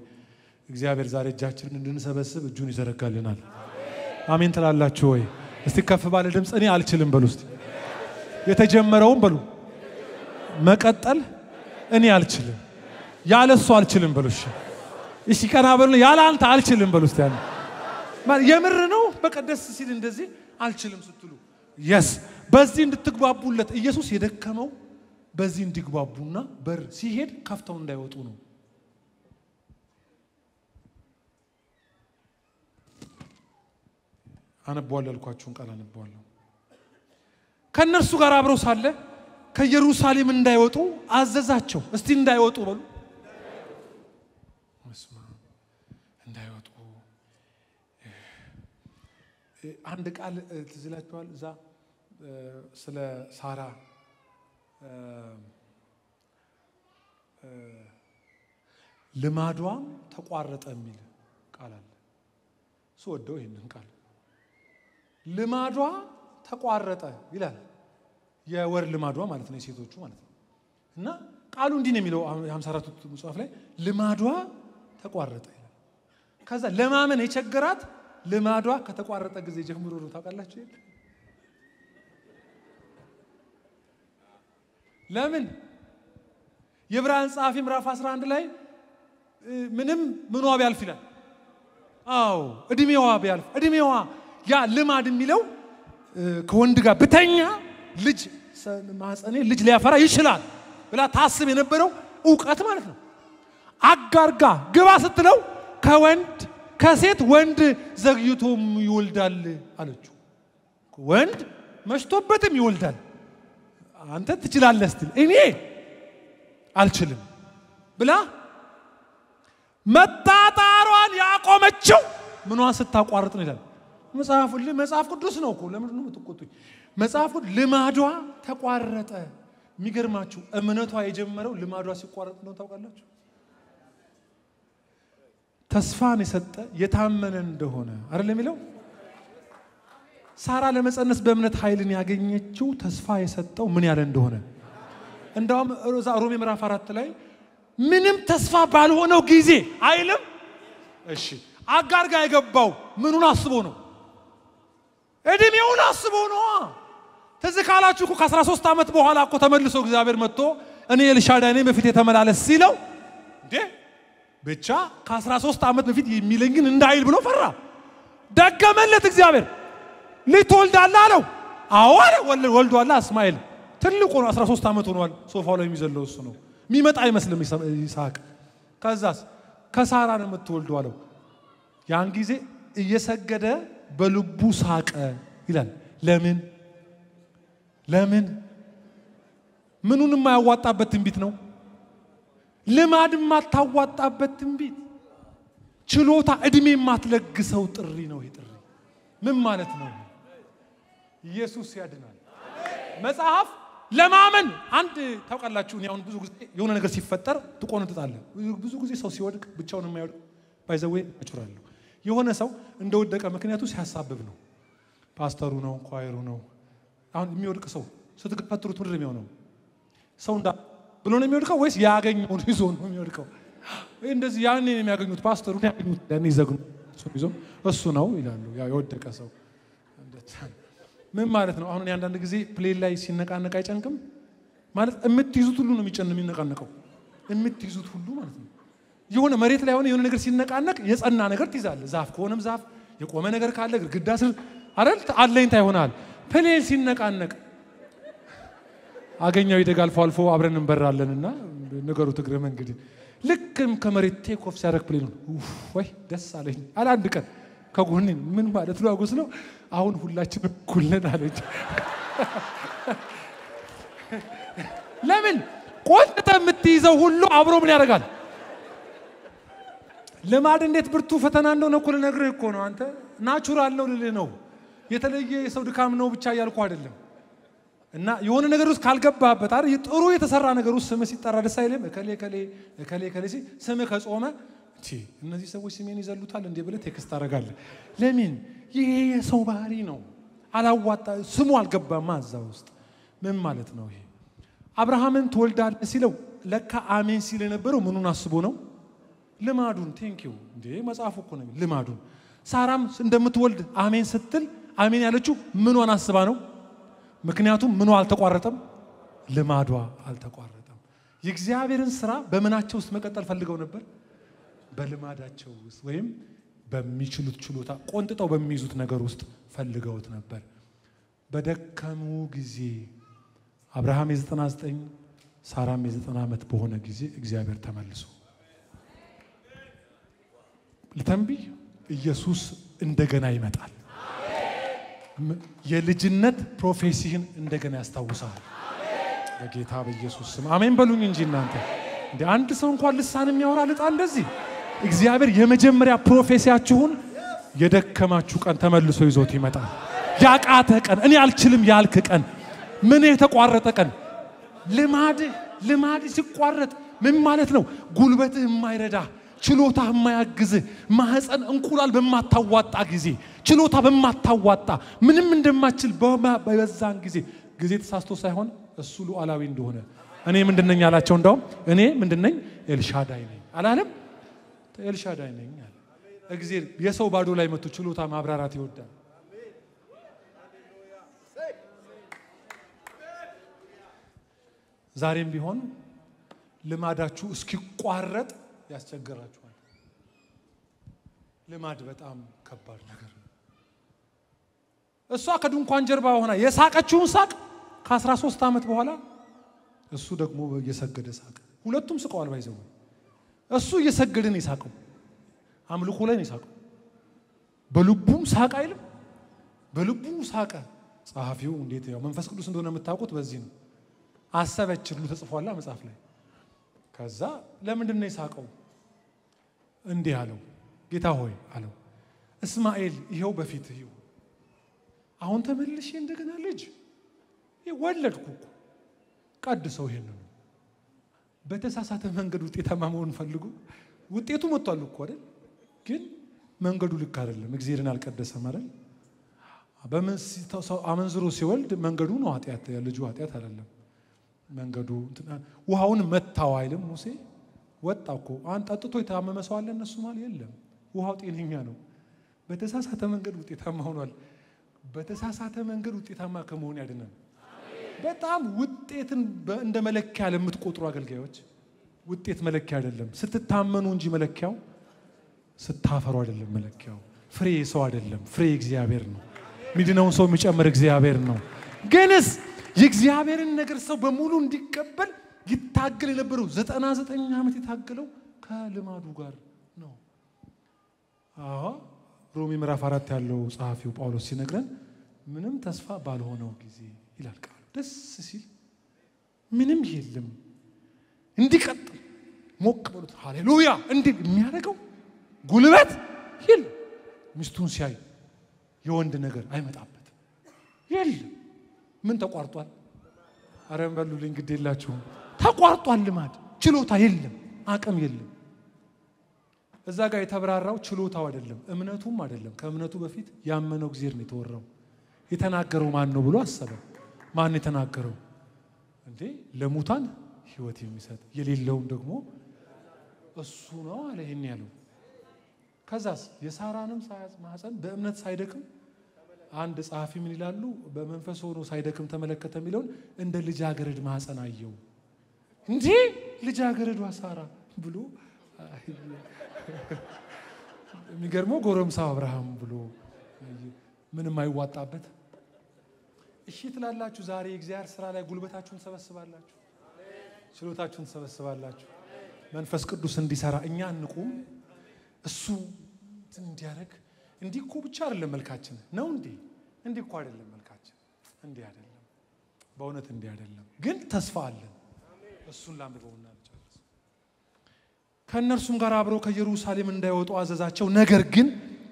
እግዚአብሔር ዛሬ እጃችንን እንድንሰበስብ እጁን ይዘረጋልናል። አሜን ትላላችሁ ወይ? እስቲ ከፍ ባለ ድምፅ እኔ አልችልም በሉ። እስቲ የተጀመረውን በሉ መቀጠል እኔ አልችልም፣ ያለ እሱ አልችልም በሉ። እሺ እሺ ቀና በሉ። ያለ አንተ አልችልም በሉ። እስቲ ያን የምር ነው። በቃ ደስ ሲል እንደዚህ አልችልም ስትሉ yes በዚህ እንድትግባቡለት ኢየሱስ የደከመው በዚህ እንዲግባቡና በር ሲሄድ ከፍተው እንዳይወጡ ነው። አነበዋለሁ ያልኳችሁን ቃል አነበዋለሁ። ከእነርሱ ጋር አብረው ሳለ ከኢየሩሳሌም እንዳይወጡ አዘዛቸው። እስቲ እንዳይወጡ በሉ። እንዳይወጡ አንድ ቃል ትዝ ይላችኋል። እዛ ስለ ሳራ ልማዷም ተቋረጠ የሚል ቃል አለ። ስወደው ይህንን ቃል ልማዷ ተቋረጠ ይላል። የወር ልማዷ ማለት ነው፣ የሴቶቹ ማለት ነው። እና ቃሉ እንዲህ ነው የሚለው 54ቱ መጽሐፍ ላይ ልማዷ ተቋረጠ ይላል። ከዛ ለማመን የቸገራት ልማዷ ከተቋረጠ ጊዜ ጀምሮ ነው። ታውቃላችሁ የለ ለምን የዕብራውያን ጸሐፊ ምዕራፍ 11 ላይ ምንም ምኗ ቢያልፍ ይላል። አዎ እድሜዋ ቢያልፍ እድሜዋ ያ ልማድ የሚለው ከወንድ ጋር ብተኛ ልጅ ማህፀኔ ልጅ ሊያፈራ ይችላል ብላ ታስብ የነበረው እውቀት ማለት ነው። አጋር ጋር ግባ ስትለው ከወንድ ከሴት ወንድ ዘግይቶም ይወልዳል አለችው። ወንድ መሽቶበትም ይወልዳል፣ አንተ ትችላለህ ስትል እኔ አልችልም ብላ መጣጣሯን ያቆመችው ምኗን ስታቋርጥ ነው ይላል መጽሐፉ። መጽሐፍ ቅዱስ ነው እኮ ለምንድን ነው የምትቆጡኝ? መጽሐፉ ልማዷ ተቋረጠ። የሚገርማችሁ እምነቷ የጀመረው ልማዷ ሲቋረጥ ነው። ታውቃላችሁ ተስፋን የሰጠ የታመነ እንደሆነ አይደል የሚለው። ሳራ ለመጸነስ በእምነት ኃይልን ያገኘችው ተስፋ የሰጠው ምን ያለ እንደሆነ። እንዳውም እዛ ሮሜ ምዕራፍ 4 ላይ ምንም ተስፋ ባልሆነው ጊዜ አይልም። እሺ አጋር ጋር የገባው ምኑን አስቦ ነው? እድሜውን አስቦ ነው። ትዝ ካላችሁ እኮ ከ13 ዓመት በኋላ እኮ ተመልሶ እግዚአብሔር መጥቶ እኔ ኤልሻዳይ ነኝ በፊት የተመላለስ ሲለው እንዴ ብቻ ከ13 ዓመት በፊት የሚለኝን እንዳይል ብሎ ፈራ። ደገመለት እግዚአብሔር። ልጅ ትወልዳለህ አለው። አዎ አለ። ወልዷል። እስማኤል ትልቁ ነው። 13 ዓመት ሆኗል። ሶፋው ላይ የሚዘለው እሱ ነው። የሚመጣ አይመስልም ይስሐቅ። ከዛስ ከሳራ ነው የምትወልደው አለው። ያን ጊዜ እየሰገደ በልቡ ሳቀ ይላል። ለምን ለምን? ምኑን የማያዋጣበት ትንቢት ነው። ልማድ የማታዋጣበት ትንቢት፣ ችሎታ እድሜ የማትለግሰው ጥሪ ነው። ይሄ ጥሪ ምን ማለት ነው? ኢየሱስ ያድናል። መጽሐፍ ለማመን አንድ ታውቃላችሁ፣ እኔ አሁን ብዙ ጊዜ የሆነ ነገር ሲፈጠር ትቆነጥጣለህ። ብዙ ጊዜ ሰው ሲወድቅ ብቻውን የማይወድቅ by the way እችላለሁ። የሆነ ሰው እንደወደቀ ምክንያቱ ሲያሳብብ ነው። ፓስተሩ ነው፣ choir ኡ ነው። አሁን የሚወድቅ ሰው ስትገፈትሩት ምንድን ነው የሚሆነው? ሰው እንዳ ብሎ ነው የሚወድቀው ወይስ ያገኘውን ይዞ ነው የሚወድቀው? እንደዚህ ያኔ ነው የሚያገኙት፣ ፓስተሩን ያገኙት፣ ያኔ ይዘግኑ እሱ ይዞ እሱ ነው ይላሉ። ያ የወደቀ ሰው ምን ማለት ነው? አሁን እኔ አንዳንድ ጊዜ plane ላይ ሲነቃነቅ አይጨንቅም ማለት የምትይዙት ሁሉ ነው የሚነቃነቀው፣ የምትይዙት ሁሉ ማለት ነው። የሆነ መሬት ላይ ሆነ የሆነ ነገር ሲነቃነቅ የጸና ነገር ትይዛለህ። ዛፍ ከሆነም ዛፍ፣ የቆመ ነገር ካለ ግድግዳ ስር አይደል አለኝታ ይሆናል። plane ሲነቃነቅ አገኘው ይደግ አልፎ አልፎ አብረን እንበራለንና ነገሩ ትግረመ እንግዲህ ልክም ከመሬት take off ሲያደርግ plane ኡ ወይ ደስ አለኝ አለ። አንድ ቀን ከጎኔ ምን ማለት ነው አጎስ ነው አሁን ሁላችን እኩል ነን አለች። ለምን ቆንጥጠህ የምትይዘው ሁሉ አብሮ ምን ያደርጋል? ልማድ እንዴት ብርቱ ፈተና እንደሆነ እኮ ልነግርህ እኮ ነው። አንተ natural ነው ልልህ ነው። የተለየ የሰው ድካም ነው ብቻ እያልኩ አይደለም። እና የሆነ ነገር ውስጥ ካልገባህበት አይደል ጥሩ የተሰራ ነገር ውስጥ ስምህ ሲጠራ ደስ አይልም? እከሌ እከሌ እከሌ እከሌ ሲል ስምህ ከጾመ እነዚህ ሰዎች ስሜን ይዘሉታል እንዴ ብለህ text ታደርጋለህ። ለምን? ይሄ የሰው ባህሪ ነው። አላዋጣ ስሙ አልገባማ እዛ ውስጥ። ምን ማለት ነው ይሄ? አብርሃምን ትወልዳለህ ሲለው ለካ አሜን ሲል የነበረው ምኑን አስቦ ነው? ልማዱን። Thank you እንዴ መጽሐፉ እኮ ነው ልማዱን። ሳራም እንደምትወልድ አሜን ስትል አሜን ያለችው ምኗን አስባ ነው? ምክንያቱም ምኗ አልተቋረጠም፣ ልማዷ አልተቋረጠም። የእግዚአብሔርን ስራ በምናቸው ውስጥ መቀጠል ፈልገው ነበር? በልማዳቸው ውስጥ ወይም በሚችሉት ችሎታ ቆንጥጠው በሚይዙት ነገር ውስጥ ፈልገውት ነበር። በደከሙ ጊዜ አብርሃም የ99 ሳራም የ90 ዓመት በሆነ ጊዜ እግዚአብሔር ተመልሶ ልተንብይ፣ ኢየሱስ እንደገና ይመጣል። የልጅነት prophecy ህን እንደገና ያስታውሳል። በጌታ በኢየሱስ ስም አሜን በሉኝ እንጂ እናንተ እንደ አንድ ሰው እንኳን ልሳን የሚያወራ ልጣ እንደዚህ እግዚአብሔር የመጀመሪያ prophecy ያችሁን የደከማችሁ ቀን ተመልሶ ይዞት ይመጣል። ያቃተ ቀን፣ እኔ አልችልም ያልክ ቀን፣ ምን የተቋረጠ ቀን፣ ልማድ ሲቋረጥ ምን ማለት ነው? ጉልበትህ የማይረዳ፣ ችሎታ የማያግዝህ፣ ማህፀን እንቁላል በማታዋጣ ጊዜ፣ ችሎታ በማታዋጣ ምንም እንደማችል በዛን ጊዜ ጊዜ ተሳስቶ ሳይሆን እሱ ሉዓላዊ እንደሆነ እኔ ምንድነኝ አላቸው። እንደውም እኔ ምንድነኝ? ኤልሻዳይ ነኝ አላለም? ኤልሻዳይ ነኝ አለ። እግዚአብሔር የሰው ባዶ ላይ መጥቶ ችሎታ ማብራራት ይወዳል። ዛሬም ቢሆን ልማዳችሁ እስኪቋረጥ ያስቸግራችኋል። ልማድ በጣም ከባድ ነገር ነው። እሷ ከድንኳን ጀርባ ሆና የሳቀችውን ሳቅ ከ13 ዓመት በኋላ እሱ ደግሞ እየሰገደ ሳቀ። ሁለቱም ስቀዋል። ባይዘው እሱ እየሰገደ ነው የሳቀው፣ አምልኮ ላይ ነው የሳቀው። በልቡም ሳቅ አይልም፣ በልቡ ሳቀ። ጸሐፊው እንዴት ያው መንፈስ ቅዱስ እንደሆነ የምታውቁት በዚህ ነው። አሰበች ብሎ ተጽፏላ መጽሐፍ ላይ። ከዛ ለምንድን ነው የሳቀው? እንዲህ አለው፣ ጌታ ሆይ አለው፣ እስማኤል ይኸው በፊትህ ይሁን። አሁን ተመልሼ እንደገና ልጅ ወለድኩ እኮ ቀድሰው። ይሄንን በተሳሳተ መንገድ ውጤታማ መሆን ፈልጎ ውጤቱ መጥቷል እኮ አይደል? ግን መንገዱ ልክ አይደለም። እግዚአብሔርን አልቀደሰም አይደል? አመንዝሮ ሲወልድ መንገዱ ነው ኃጢአት፣ ልጁ ኃጢአት አይደለም። መንገዱ ውሃውን መታው አይልም ሙሴ? ወጣ እኮ። አንድ ጠጥቶ የታመመ ሰው አለ እነሱ ማለት የለም። ውሃው ጤነኛ ነው። በተሳሳተ መንገድ ውጤታማ ሆኗል። በተሳሳተ መንገድ ውጤታማ ከመሆን ያድነን። በጣም ውጤትን እንደ መለኪያ ለምትቆጥሩ አገልጋዮች ውጤት መለኪያ አይደለም። ስትታመኑ እንጂ መለኪያው ስታፈሩ አይደለም መለኪያው። ፍሬ ሰው አይደለም፣ ፍሬ እግዚአብሔር ነው። ሚድነውን ሰው የሚጨምር እግዚአብሔር ነው። ግንስ የእግዚአብሔርን ነገር ሰው በሙሉ እንዲቀበል ይታገል የነበረው 99 ዓመት የታገለው ከልማዱ ጋር ነው። አዎ ሮሜ ምዕራፍ 4 ያለው ጸሐፊው ጳውሎስ ሲነግረን ምንም ተስፋ ባልሆነው ጊዜ ይላል ቃሉ። ደስ ሲል ምንም የለም እንዲቀጥል ሞቅ በሉት ሃሌሉያ እንዲል የሚያደርገው ጉልበት የለም። ሚስቱን ሲያይ የወንድ ነገር አይመጣበትም። የለም ምን ተቋርጧል? አረም በሉልኝ ግድ የላችሁም። ተቋርጧል ልማድ፣ ችሎታ የለም፣ አቅም የለም። እዛ ጋር የተብራራው ችሎታው አይደለም፣ እምነቱም አይደለም። ከእምነቱ በፊት ያመነው እግዚአብሔር ነው የተወራው። የተናገረው ማን ነው ብሎ አሰበ። ማን የተናገረው? እንዴ ለሙታን ሕይወት የሚሰጥ የሌለውን ደግሞ እሱ ነው አለ። ይሄን ያለው ከዛስ የሳራንም ማህፀን በእምነት ሳይደክም አንድ ጸሐፊ ምን ይላሉ? በመንፈስ ሆኖ ሳይደክም ተመለከተ የሚለውን እንደ ልጃገረድ ማህፀን አየው። እንዴ ልጃገረዷ ሳራ ብሎ የሚገርመው ጎረምሳው አብርሃም ብሎ ምንም አይዋጣበት። እሺ ትላላችሁ። ዛሬ የእግዚአብሔር ስራ ላይ ጉልበታችሁን ሰበስባላችሁ፣ ችሎታችሁን ሰበስባላችሁ። መንፈስ ቅዱስ እንዲሰራ እኛ እንቁም፣ እሱ እንዲያደርግ። እንዲህ እኮ ብቻ አይደለም መልካችን ነው እንዴ? እንዲህ እኮ አይደለም መልካችን፣ እንዲህ አይደለም፣ በእውነት እንዲህ አይደለም። ግን ተስፋ አለን። እሱን ላንብበውና ልጨርስ። ከእነርሱም ጋር አብረው ከኢየሩሳሌም እንዳይወጡ አዘዛቸው። ነገር ግን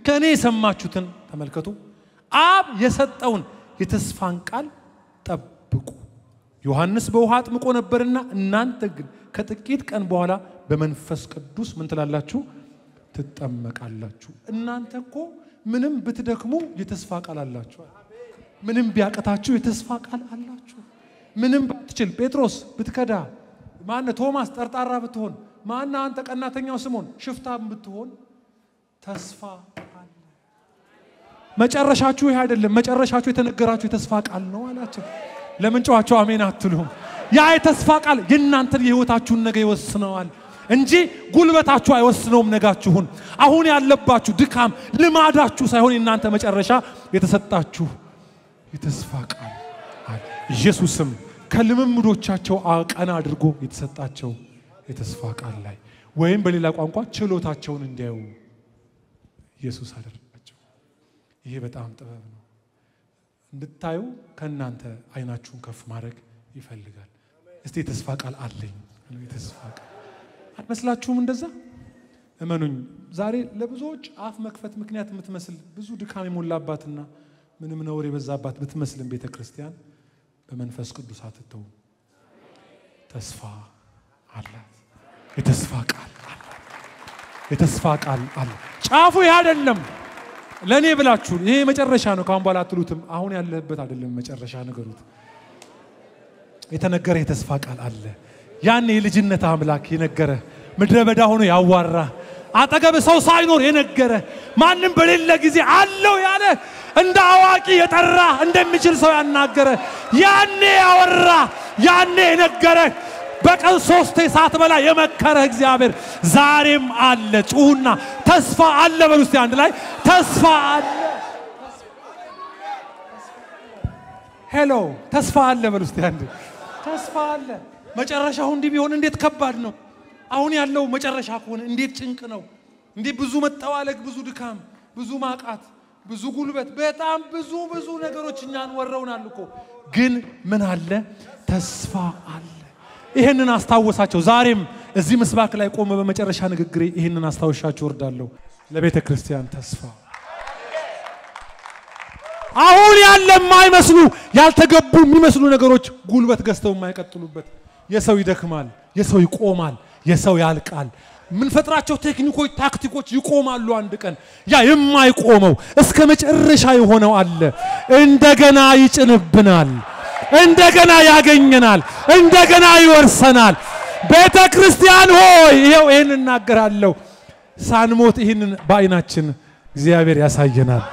ከእኔ የሰማችሁትን ተመልከቱ፣ አብ የሰጠውን የተስፋን ቃል ጠብቁ። ዮሐንስ በውሃ አጥምቆ ነበርና እናንተ ግን ከጥቂት ቀን በኋላ በመንፈስ ቅዱስ ምን ትላላችሁ? ትጠመቃላችሁ። እናንተ እኮ ምንም ብትደክሙ የተስፋ ቃል አላችሁ። ምንም ቢያቅታችሁ የተስፋ ቃል አላችሁ። ምንም ባትችል ጴጥሮስ ብትከዳ፣ ማነ ቶማስ ጠርጣራ ብትሆን፣ ማነ አንተ ቀናተኛው ስምዖን ሽፍታ ብትሆን ተስፋ አለ። መጨረሻችሁ ይሄ አይደለም። መጨረሻችሁ የተነገራችሁ የተስፋ ቃል ነው አላቸው። ለምን ጨዋቸው አሜን አትሉም? ያ የተስፋ ቃል የእናንተን የህይወታችሁን ነገ ይወስነዋል እንጂ ጉልበታችሁ አይወስነውም ነጋችሁን። አሁን ያለባችሁ ድካም ልማዳችሁ ሳይሆን የእናንተ መጨረሻ የተሰጣችሁ የተስፋ ቃል አለ። ኢየሱስም ከልምምዶቻቸው ቀና አድርጎ የተሰጣቸው የተስፋ ቃል ላይ ወይም በሌላ ቋንቋ ችሎታቸውን እንዲያዩ ኢየሱስ አደረጋቸው። ይሄ በጣም ጥበብ ነው። እንድታዩ ከእናንተ አይናችሁን ከፍ ማድረግ ይፈልጋል። እስቲ የተስፋ ቃል አለኝ። የተስፋ ቃል አልመስላችሁም? እንደዛ እመኑኝ። ዛሬ ለብዙዎች አፍ መክፈት ምክንያት የምትመስል ብዙ ድካም የሞላባትና ምንም ነውር የበዛባት ብትመስልም ቤተ ክርስቲያን በመንፈስ ቅዱስ አትተውም። ተስፋ አላት። የተስፋ ቃል አላት። የተስፋ ቃል አለ። ጫፉ ይሄ አይደለም ለእኔ ብላችሁ ይሄ መጨረሻ ነው ካሁን በኋላ አትሉትም። አሁን ያለህበት አይደለም መጨረሻ ንገሩት። የተነገረ የተስፋ ቃል አለ። ያን የልጅነት አምላክ የነገረ ምድረ በዳ ሆኖ ያዋራ አጠገብ ሰው ሳይኖር የነገረ ማንም በሌለ ጊዜ አለው ያለ እንደ አዋቂ የጠራ እንደሚችል ሰው ያናገረ ያኔ ያወራ ያኔ የነገረ በቀን 3 ሰዓት በላ የመከረ እግዚአብሔር ዛሬም አለ። ጩሁና ተስፋ አለ በሉ እስቲ አንድ ላይ ተስፋ አለ። Hello ተስፋ አለ በሉ እስቲ አንድ ተስፋ አለ። መጨረሻው እንዲህ ቢሆን እንዴት ከባድ ነው። አሁን ያለው መጨረሻ ከሆነ እንዴት ጭንቅ ነው። እንዴ ብዙ መጠዋለግ፣ ብዙ ድካም፣ ብዙ ማቃት፣ ብዙ ጉልበት፣ በጣም ብዙ ብዙ ነገሮች እኛን ወረውናል እኮ። ግን ምን አለ? ተስፋ አለ። ይሄንን አስታወሳቸው። ዛሬም እዚህ ምስባክ ላይ ቆመ በመጨረሻ ንግግሬ ይሄንን አስታውሻችሁ ወርዳለሁ። ለቤተ ክርስቲያን ተስፋ አሁን ያለ የማይመስሉ ያልተገቡ የሚመስሉ ነገሮች ጉልበት ገዝተው የማይቀጥሉበት የሰው ይደክማል፣ የሰው ይቆማል፣ የሰው ያልቃል። ምንፈጥራቸው ቴክኒኮች፣ ታክቲኮች ይቆማሉ አንድ ቀን። ያ የማይቆመው እስከ መጨረሻ የሆነው አለ። እንደገና ይጭንብናል፣ እንደገና ያገኘናል፣ እንደገና ይወርሰናል። ቤተ ክርስቲያን ሆይ ይሄው ይሄን እናገራለሁ። ሳንሞት ይሄንን በአይናችን እግዚአብሔር ያሳየናል።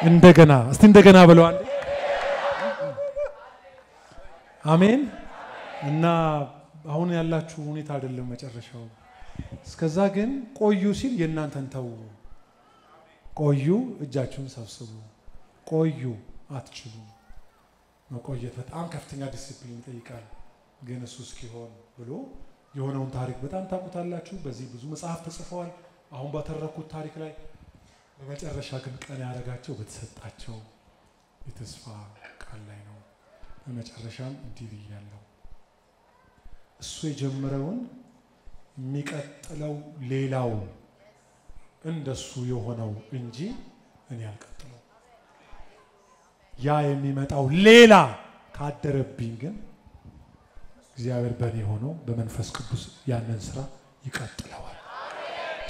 እንደገና እስቲ እንደገና ብለዋል። አሜን። እና አሁን ያላችሁ ሁኔታ አይደለም መጨረሻው። እስከዛ ግን ቆዩ ሲል የእናንተን ተው፣ ቆዩ፣ እጃችሁን ሰብስቡ፣ ቆዩ። አትችሉም። መቆየት በጣም ከፍተኛ ዲሲፕሊን ይጠይቃል። ግን እሱ እስኪሆን ብሎ የሆነውን ታሪክ በጣም ታውቁታላችሁ። በዚህ ብዙ መጽሐፍ ተጽፈዋል። አሁን ባተረኩት ታሪክ ላይ በመጨረሻ ግን ቀን ያደረጋቸው በተሰጣቸው የተስፋ ቃል ላይ ነው። በመጨረሻም እንዲህ ብያለሁ፣ እሱ የጀመረውን የሚቀጥለው ሌላው እንደሱ የሆነው እንጂ እኔ አልቀጥለው። ያ የሚመጣው ሌላ ካደረብኝ ግን እግዚአብሔር በእኔ ሆኖ በመንፈስ ቅዱስ ያንን ስራ ይቀጥለዋል።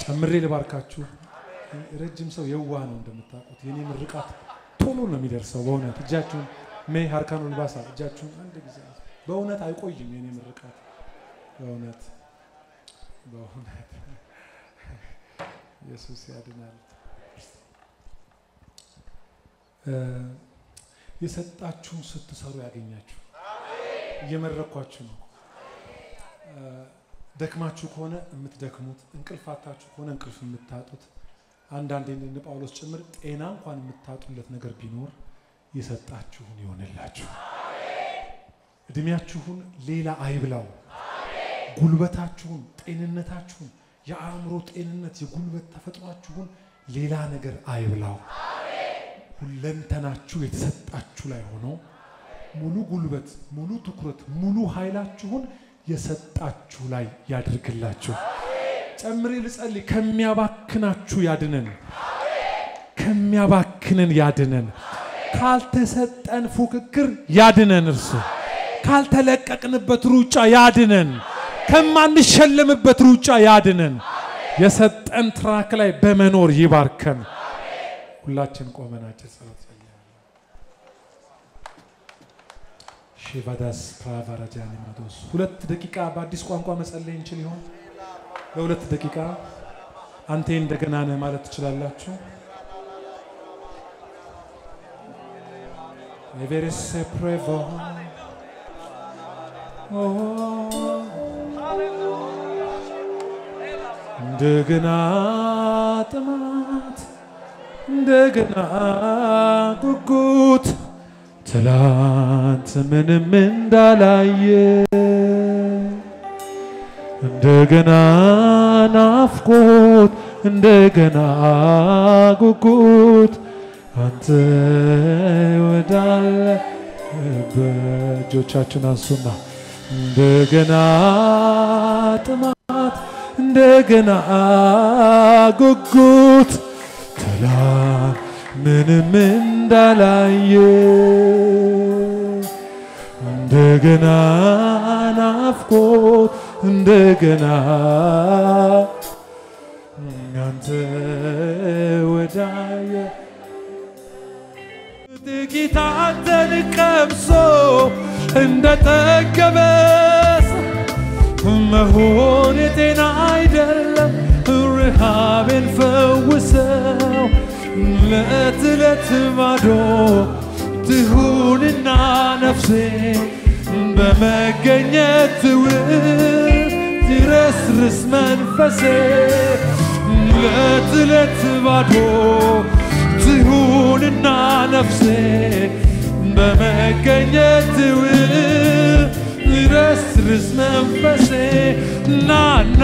ጨምሬ ልባርካችሁ። ረጅም ሰው የዋህ ነው እንደምታውቁት። የኔ ምርቃት ቶሎ ነው የሚደርሰው። በእውነት እጃችሁን ሜ ሀርካኑ ልባሳ እጃችሁን አንድ ጊዜ በእውነት አይቆይም የኔ ምርቃት። በእውነት በእውነት ኢየሱስ ያድናል። የሰጣችሁን ስትሰሩ ያገኛችሁ። እየመረኳችሁ ነው። ደክማችሁ ከሆነ የምትደክሙት፣ እንቅልፍ አጣችሁ ከሆነ እንቅልፍ የምታጡት፣ አንዳንዴ እንደ ጳውሎስ ጭምር ጤና እንኳን የምታጡለት ነገር ቢኖር የሰጣችሁን ይሆንላችሁ። እድሜያችሁን ሌላ አይብላው። ጉልበታችሁን፣ ጤንነታችሁን፣ የአእምሮ ጤንነት፣ የጉልበት ተፈጥሯችሁን ሌላ ነገር አይብላው። ሁለንተናችሁ የተሰጣችሁ ላይ ሆኖ ሙሉ ጉልበት፣ ሙሉ ትኩረት፣ ሙሉ ኃይላችሁን የሰጣችሁ ላይ ያድርግላችሁ። ጨምሬ ልጸልይ። ከሚያባክናችሁ ያድነን፣ ከሚያባክንን ያድነን፣ ካልተሰጠን ፉክክር ያድነን፣ እርሱ ካልተለቀቅንበት ሩጫ ያድነን፣ ከማንሸለምበት ሩጫ ያድነን። የሰጠን track ላይ በመኖር ይባርከን። ሁላችን ቆመን አጭር ጸሎት ጸልያለሁ። ሼቫዳስ ፕራቫራጃኒ ማዶስ 2 ደቂቃ በአዲስ ቋንቋ መጸለይ እንችል ይሆን? ለ2 ደቂቃ አንተ እንደገና ነህ ማለት ትችላላችሁ። ኤቨሬስ ፕሬቮ እንደገና ጥማት እንደገና ጉጉት ትላንት ምንም እንዳላየ እንደገና ናፍቆት እንደገና ጉጉት አንተ ወዳለ በእጆቻችሁን አንሱና እንደገና ጥማት እንደገና ጉጉት ትላንት ምንም እንዳላየ እንደገና ናፍቆት እንደገና አንተ ወዳየ ጥቂት አንተን ቀምሶ እንደጠገበ መሆን የጤና አይደለም ረሃቤን ፈውሰው ዕለት ዕለት ባዶ ትሁንና ነፍሴ በመገኘት ትረስርስ መንፈሴ ዕለት ዕለት ባዶ ትሁንና ነፍሴ በመገኘት ትረስርስ መንፈሴ ናና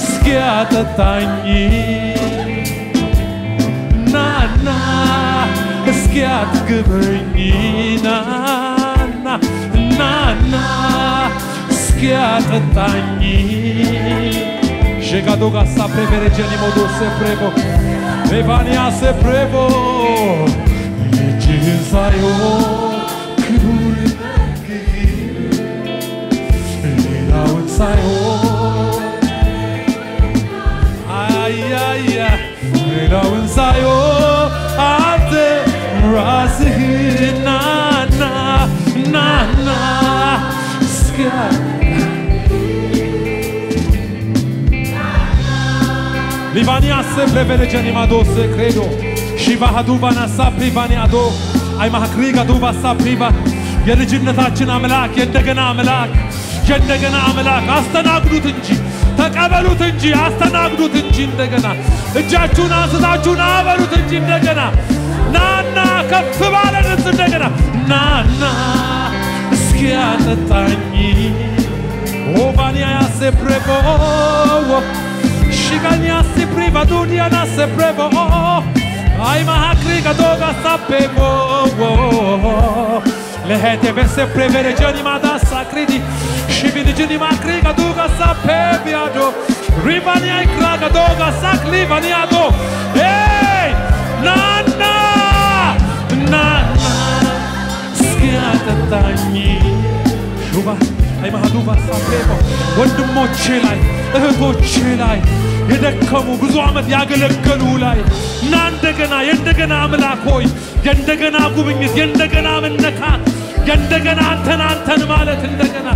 እስኪያጠጣኝ ናና እስኪያጥግበኝ ናና ናና እስኪያጠጣኝ Shegadoga sa preveregeni modo se prevo Levania se prevo እጅህን ሳይሆን ክቡር ሌላውን ሳይሆን አያያ ሌላውን ሳይሆን አንተ ራስህን ናና ናና እስኪያ Livania se prevelegeni madose credo Shiva haduvana saprivania do አይ ማህክሪጋ ዱባ ሳፕሪባ የልጅነታችን አምላክ የእንደገና አምላክ የእንደገና አምላክ አስተናግዱት እንጂ ተቀበሉት እንጂ አስተናግዱት እንጂ እንደገና እጃችሁን አንስታችሁን አበሉት እንጂ እንደገና ናና ከፍ ባለ ድምፅ እንደገና ናና እስኪያጠጣኝ ኦባኒያ ያሴፕሬቦ Shigania si priva dunia se prevo Ai mahakriga doga sapevo Lehete verse prevere jani mada sakridi Shivini jini makriga doga sapeviado Rivania ikraga doga saklivaniado Hey! Nana! Nana! እስኪያጠጣኝ ሹባ አይ ማሃዱባ ሳፔቦ ወንድሞቼ ላይ እህቶቼ ላይ የደከሙ ብዙ ዓመት ያገለገሉ ላይ ና እንደገና የእንደገና አምላክ ሆይ የእንደገና ጉብኝት የእንደገና መነካት የእንደገና አንተን አንተን ማለት እንደገና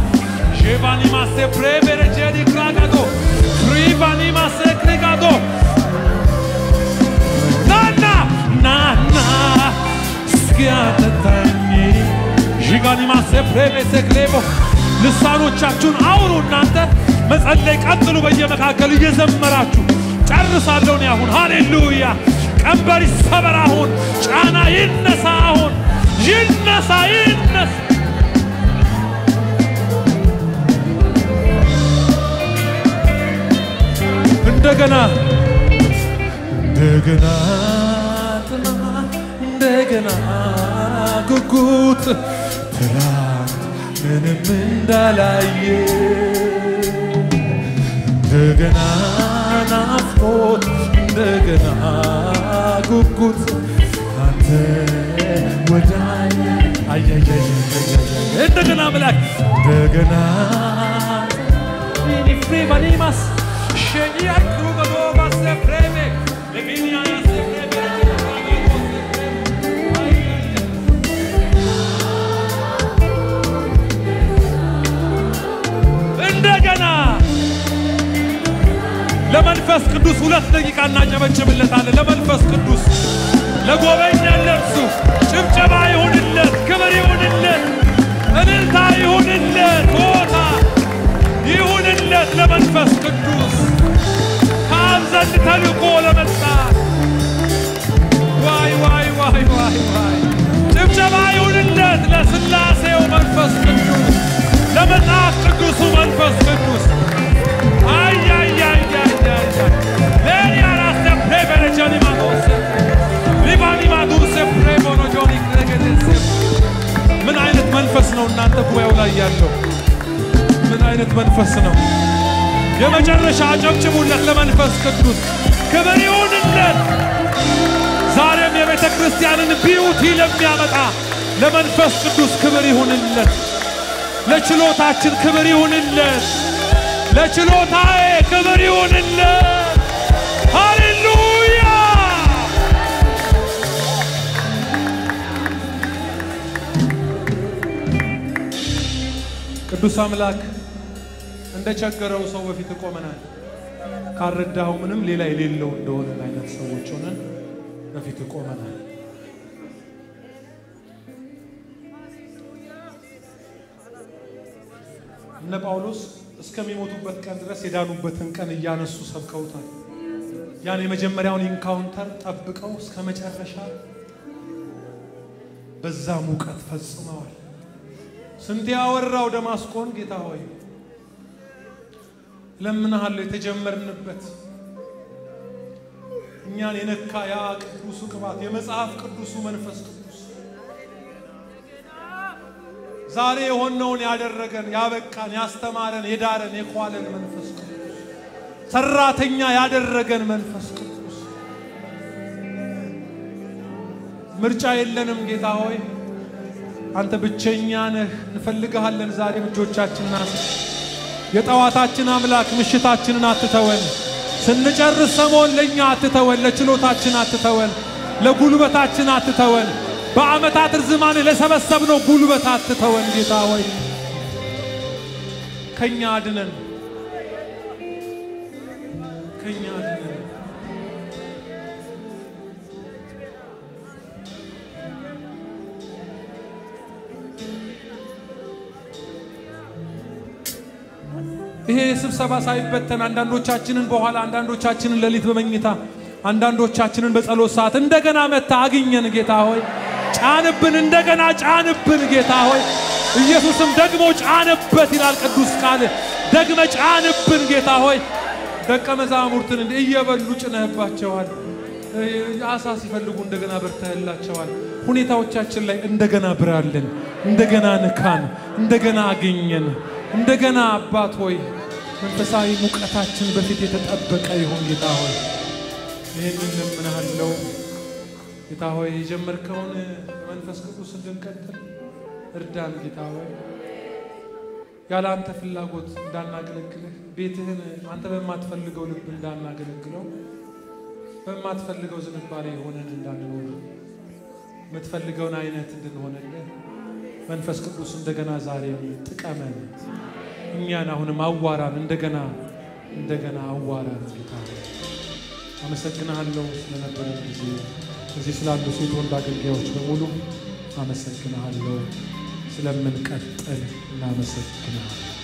ሼቫኒ ማሴ ፕሬቬረ ጀዲ ክራጋዶ ትሪቫኒ ማሴ ክሪጋዶ ናና ናና እስኪያጠጣኝ ዢጋኒ ማሴ ፕሬቬሴ ክሌቦ ልሳኖቻችሁን አውሩ እናንተ መጸለይ ቀጥሉ በየመካከሉ እየዘመራችሁ ጨርሳለሁ እኔ አሁን ሃሌሉያ ቀንበር ይሰበር አሁን ጫና ይነሳ አሁን ይነሳ ይነሳ እንደገና እንደገና ጥማት እንደገና ጉጉት ትላንት ምንም እንዳላየ እንደገና ናፍቆት እንደገና ጉጉት አንተ ወዳይ አያያያ እንደገና አምላክ እንደገና ኒፍሪቫኒማስ ሸኒያ ክሩበዶ ባሰፍሬሜ ለቪኒያ ሰፍሬሜ ለመንፈስ ቅዱስ 2 ደቂቃ እናጨበጭብለታለን። ለመንፈስ ቅዱስ ለጎበኘን ለእርሱ ጭብጨባ ይሁንለት፣ ክብር ይሁንለት፣ እልልታ ይሁንለት፣ ሆታ ይሁንለት ለመንፈስ ቅዱስ ከአብ ዘንድ ተልኮ ለመጣ። ዋይ ዋይ ዋይ ዋይ ዋይ! ጭብጨባ ይሁንለት ለሥላሴው መንፈስ ቅዱስ፣ ለመጽሐፍ ቅዱሱ መንፈስ ቅዱስ። አይ አይ አይ አይ አይ! ሌሊያራሰ ፕሬበረጃኒ ማዶሰ ሊባኒ ማዱሰ ፕሬቦኖጆኒ ክረገደሰ። ምን አይነት መንፈስ ነው እናንተ ጉባኤው ላይ ያለው? ምን አይነት መንፈስ ነው? የመጨረሻ አጨብጭቡለት ለመንፈስ ቅዱስ፣ ክብር ይሁንለት። ዛሬም የቤተ ክርስቲያንን beauty ለሚያመጣ ለመንፈስ ቅዱስ ክብር ይሁንለት። ለችሎታችን ክብር ይሁንለት። ለችሎታዬ ክብር ይሁንለት። ሃሌሉያ! ቅዱስ አምላክ፣ እንደ ቸገረው ሰው በፊት ቆመናል። ካልረዳኸው ምንም ሌላ የሌለው እንደሆነ አይነት ሰዎች ሆነን በፊት ቆመናል። እነ ጳውሎስ እስከሚሞቱበት ቀን ድረስ የዳኑበትን ቀን እያነሱ ሰብከውታል። ያን የመጀመሪያውን encounter ጠብቀው እስከ መጨረሻ በዛ ሙቀት ፈጽመዋል። ስንት ያወራው ደማስቆን ጌታ ሆይ እለምንሃለሁ፣ የተጀመርንበት እኛን የነካ ያ ቅዱሱ ቅባት፣ የመጽሐፍ ቅዱሱ መንፈስ ቅዱስ፣ ዛሬ የሆነውን ያደረገን፣ ያበቃን፣ ያስተማረን፣ የዳረን፣ የኳለን መንፈስ ቅዱስ፣ ሰራተኛ ያደረገን መንፈስ ቅዱስ፣ ምርጫ የለንም ጌታ ሆይ፣ አንተ ብቸኛ ነህ። እንፈልግሃለን። ዛሬም እጆቻችንን አስ የጠዋታችን አምላክ ምሽታችንን አትተወን። ስንጨርስ ሰሞን ለእኛ አትተወን፣ ለችሎታችን አትተወን፣ ለጉልበታችን አትተወን፣ በዓመታት ርዝማኔ ለሰበሰብነው ጉልበት አትተወን። ጌታ ሆይ ከኛ አድነን፣ ከኛ አድነን። ይሄ ስብሰባ ሳይበተን አንዳንዶቻችንን በኋላ፣ አንዳንዶቻችንን ሌሊት በመኝታ፣ አንዳንዶቻችንን በጸሎት ሰዓት እንደገና መታ አግኘን ጌታ ሆይ፣ ጫንብን፣ እንደገና ጫንብን ጌታ ሆይ። ኢየሱስም ደግሞ ጫንበት ይላል ቅዱስ ቃል። ደግመ ጫንብን ጌታ ሆይ። ደቀ መዛሙርትን እንደ እየበሉ ጭነህባቸዋል። አሳ ሲፈልጉ እንደገና በርተህላቸዋል። ሁኔታዎቻችን ላይ እንደገና ብራልን፣ እንደገና ንካን፣ እንደገና አግኘን፣ እንደገና አባት ሆይ መንፈሳዊ ሙቀታችን በፊት የተጠበቀ ይሁን ጌታ ሆይ። ይህንን እለምንሃለሁ ጌታ ሆይ፣ የጀመርከውን መንፈስ ቅዱስ እንድንቀጥል እርዳን ጌታ ሆይ። ያለ አንተ ፍላጎት እንዳናገለግልህ፣ ቤትህን አንተ በማትፈልገው ልብ እንዳናገለግለው፣ በማትፈልገው ዝንባሌ ሆነን እንዳንኖር፣ የምትፈልገውን አይነት እንድንሆንልህ መንፈስ ቅዱስ እንደገና ዛሬም ጥቀመን፣ እኛን አሁንም አዋራን፣ እንደገና እንደገና አዋራን ጌታ ሆይ። አመሰግንሃለሁ ስለነበረን ጊዜ፣ እዚህ ስላሉ ሴት ወንድ አገልጋዮች በሙሉ አመሰግንሃለሁ። ስለምንቀጥል እናመሰግንሃለን።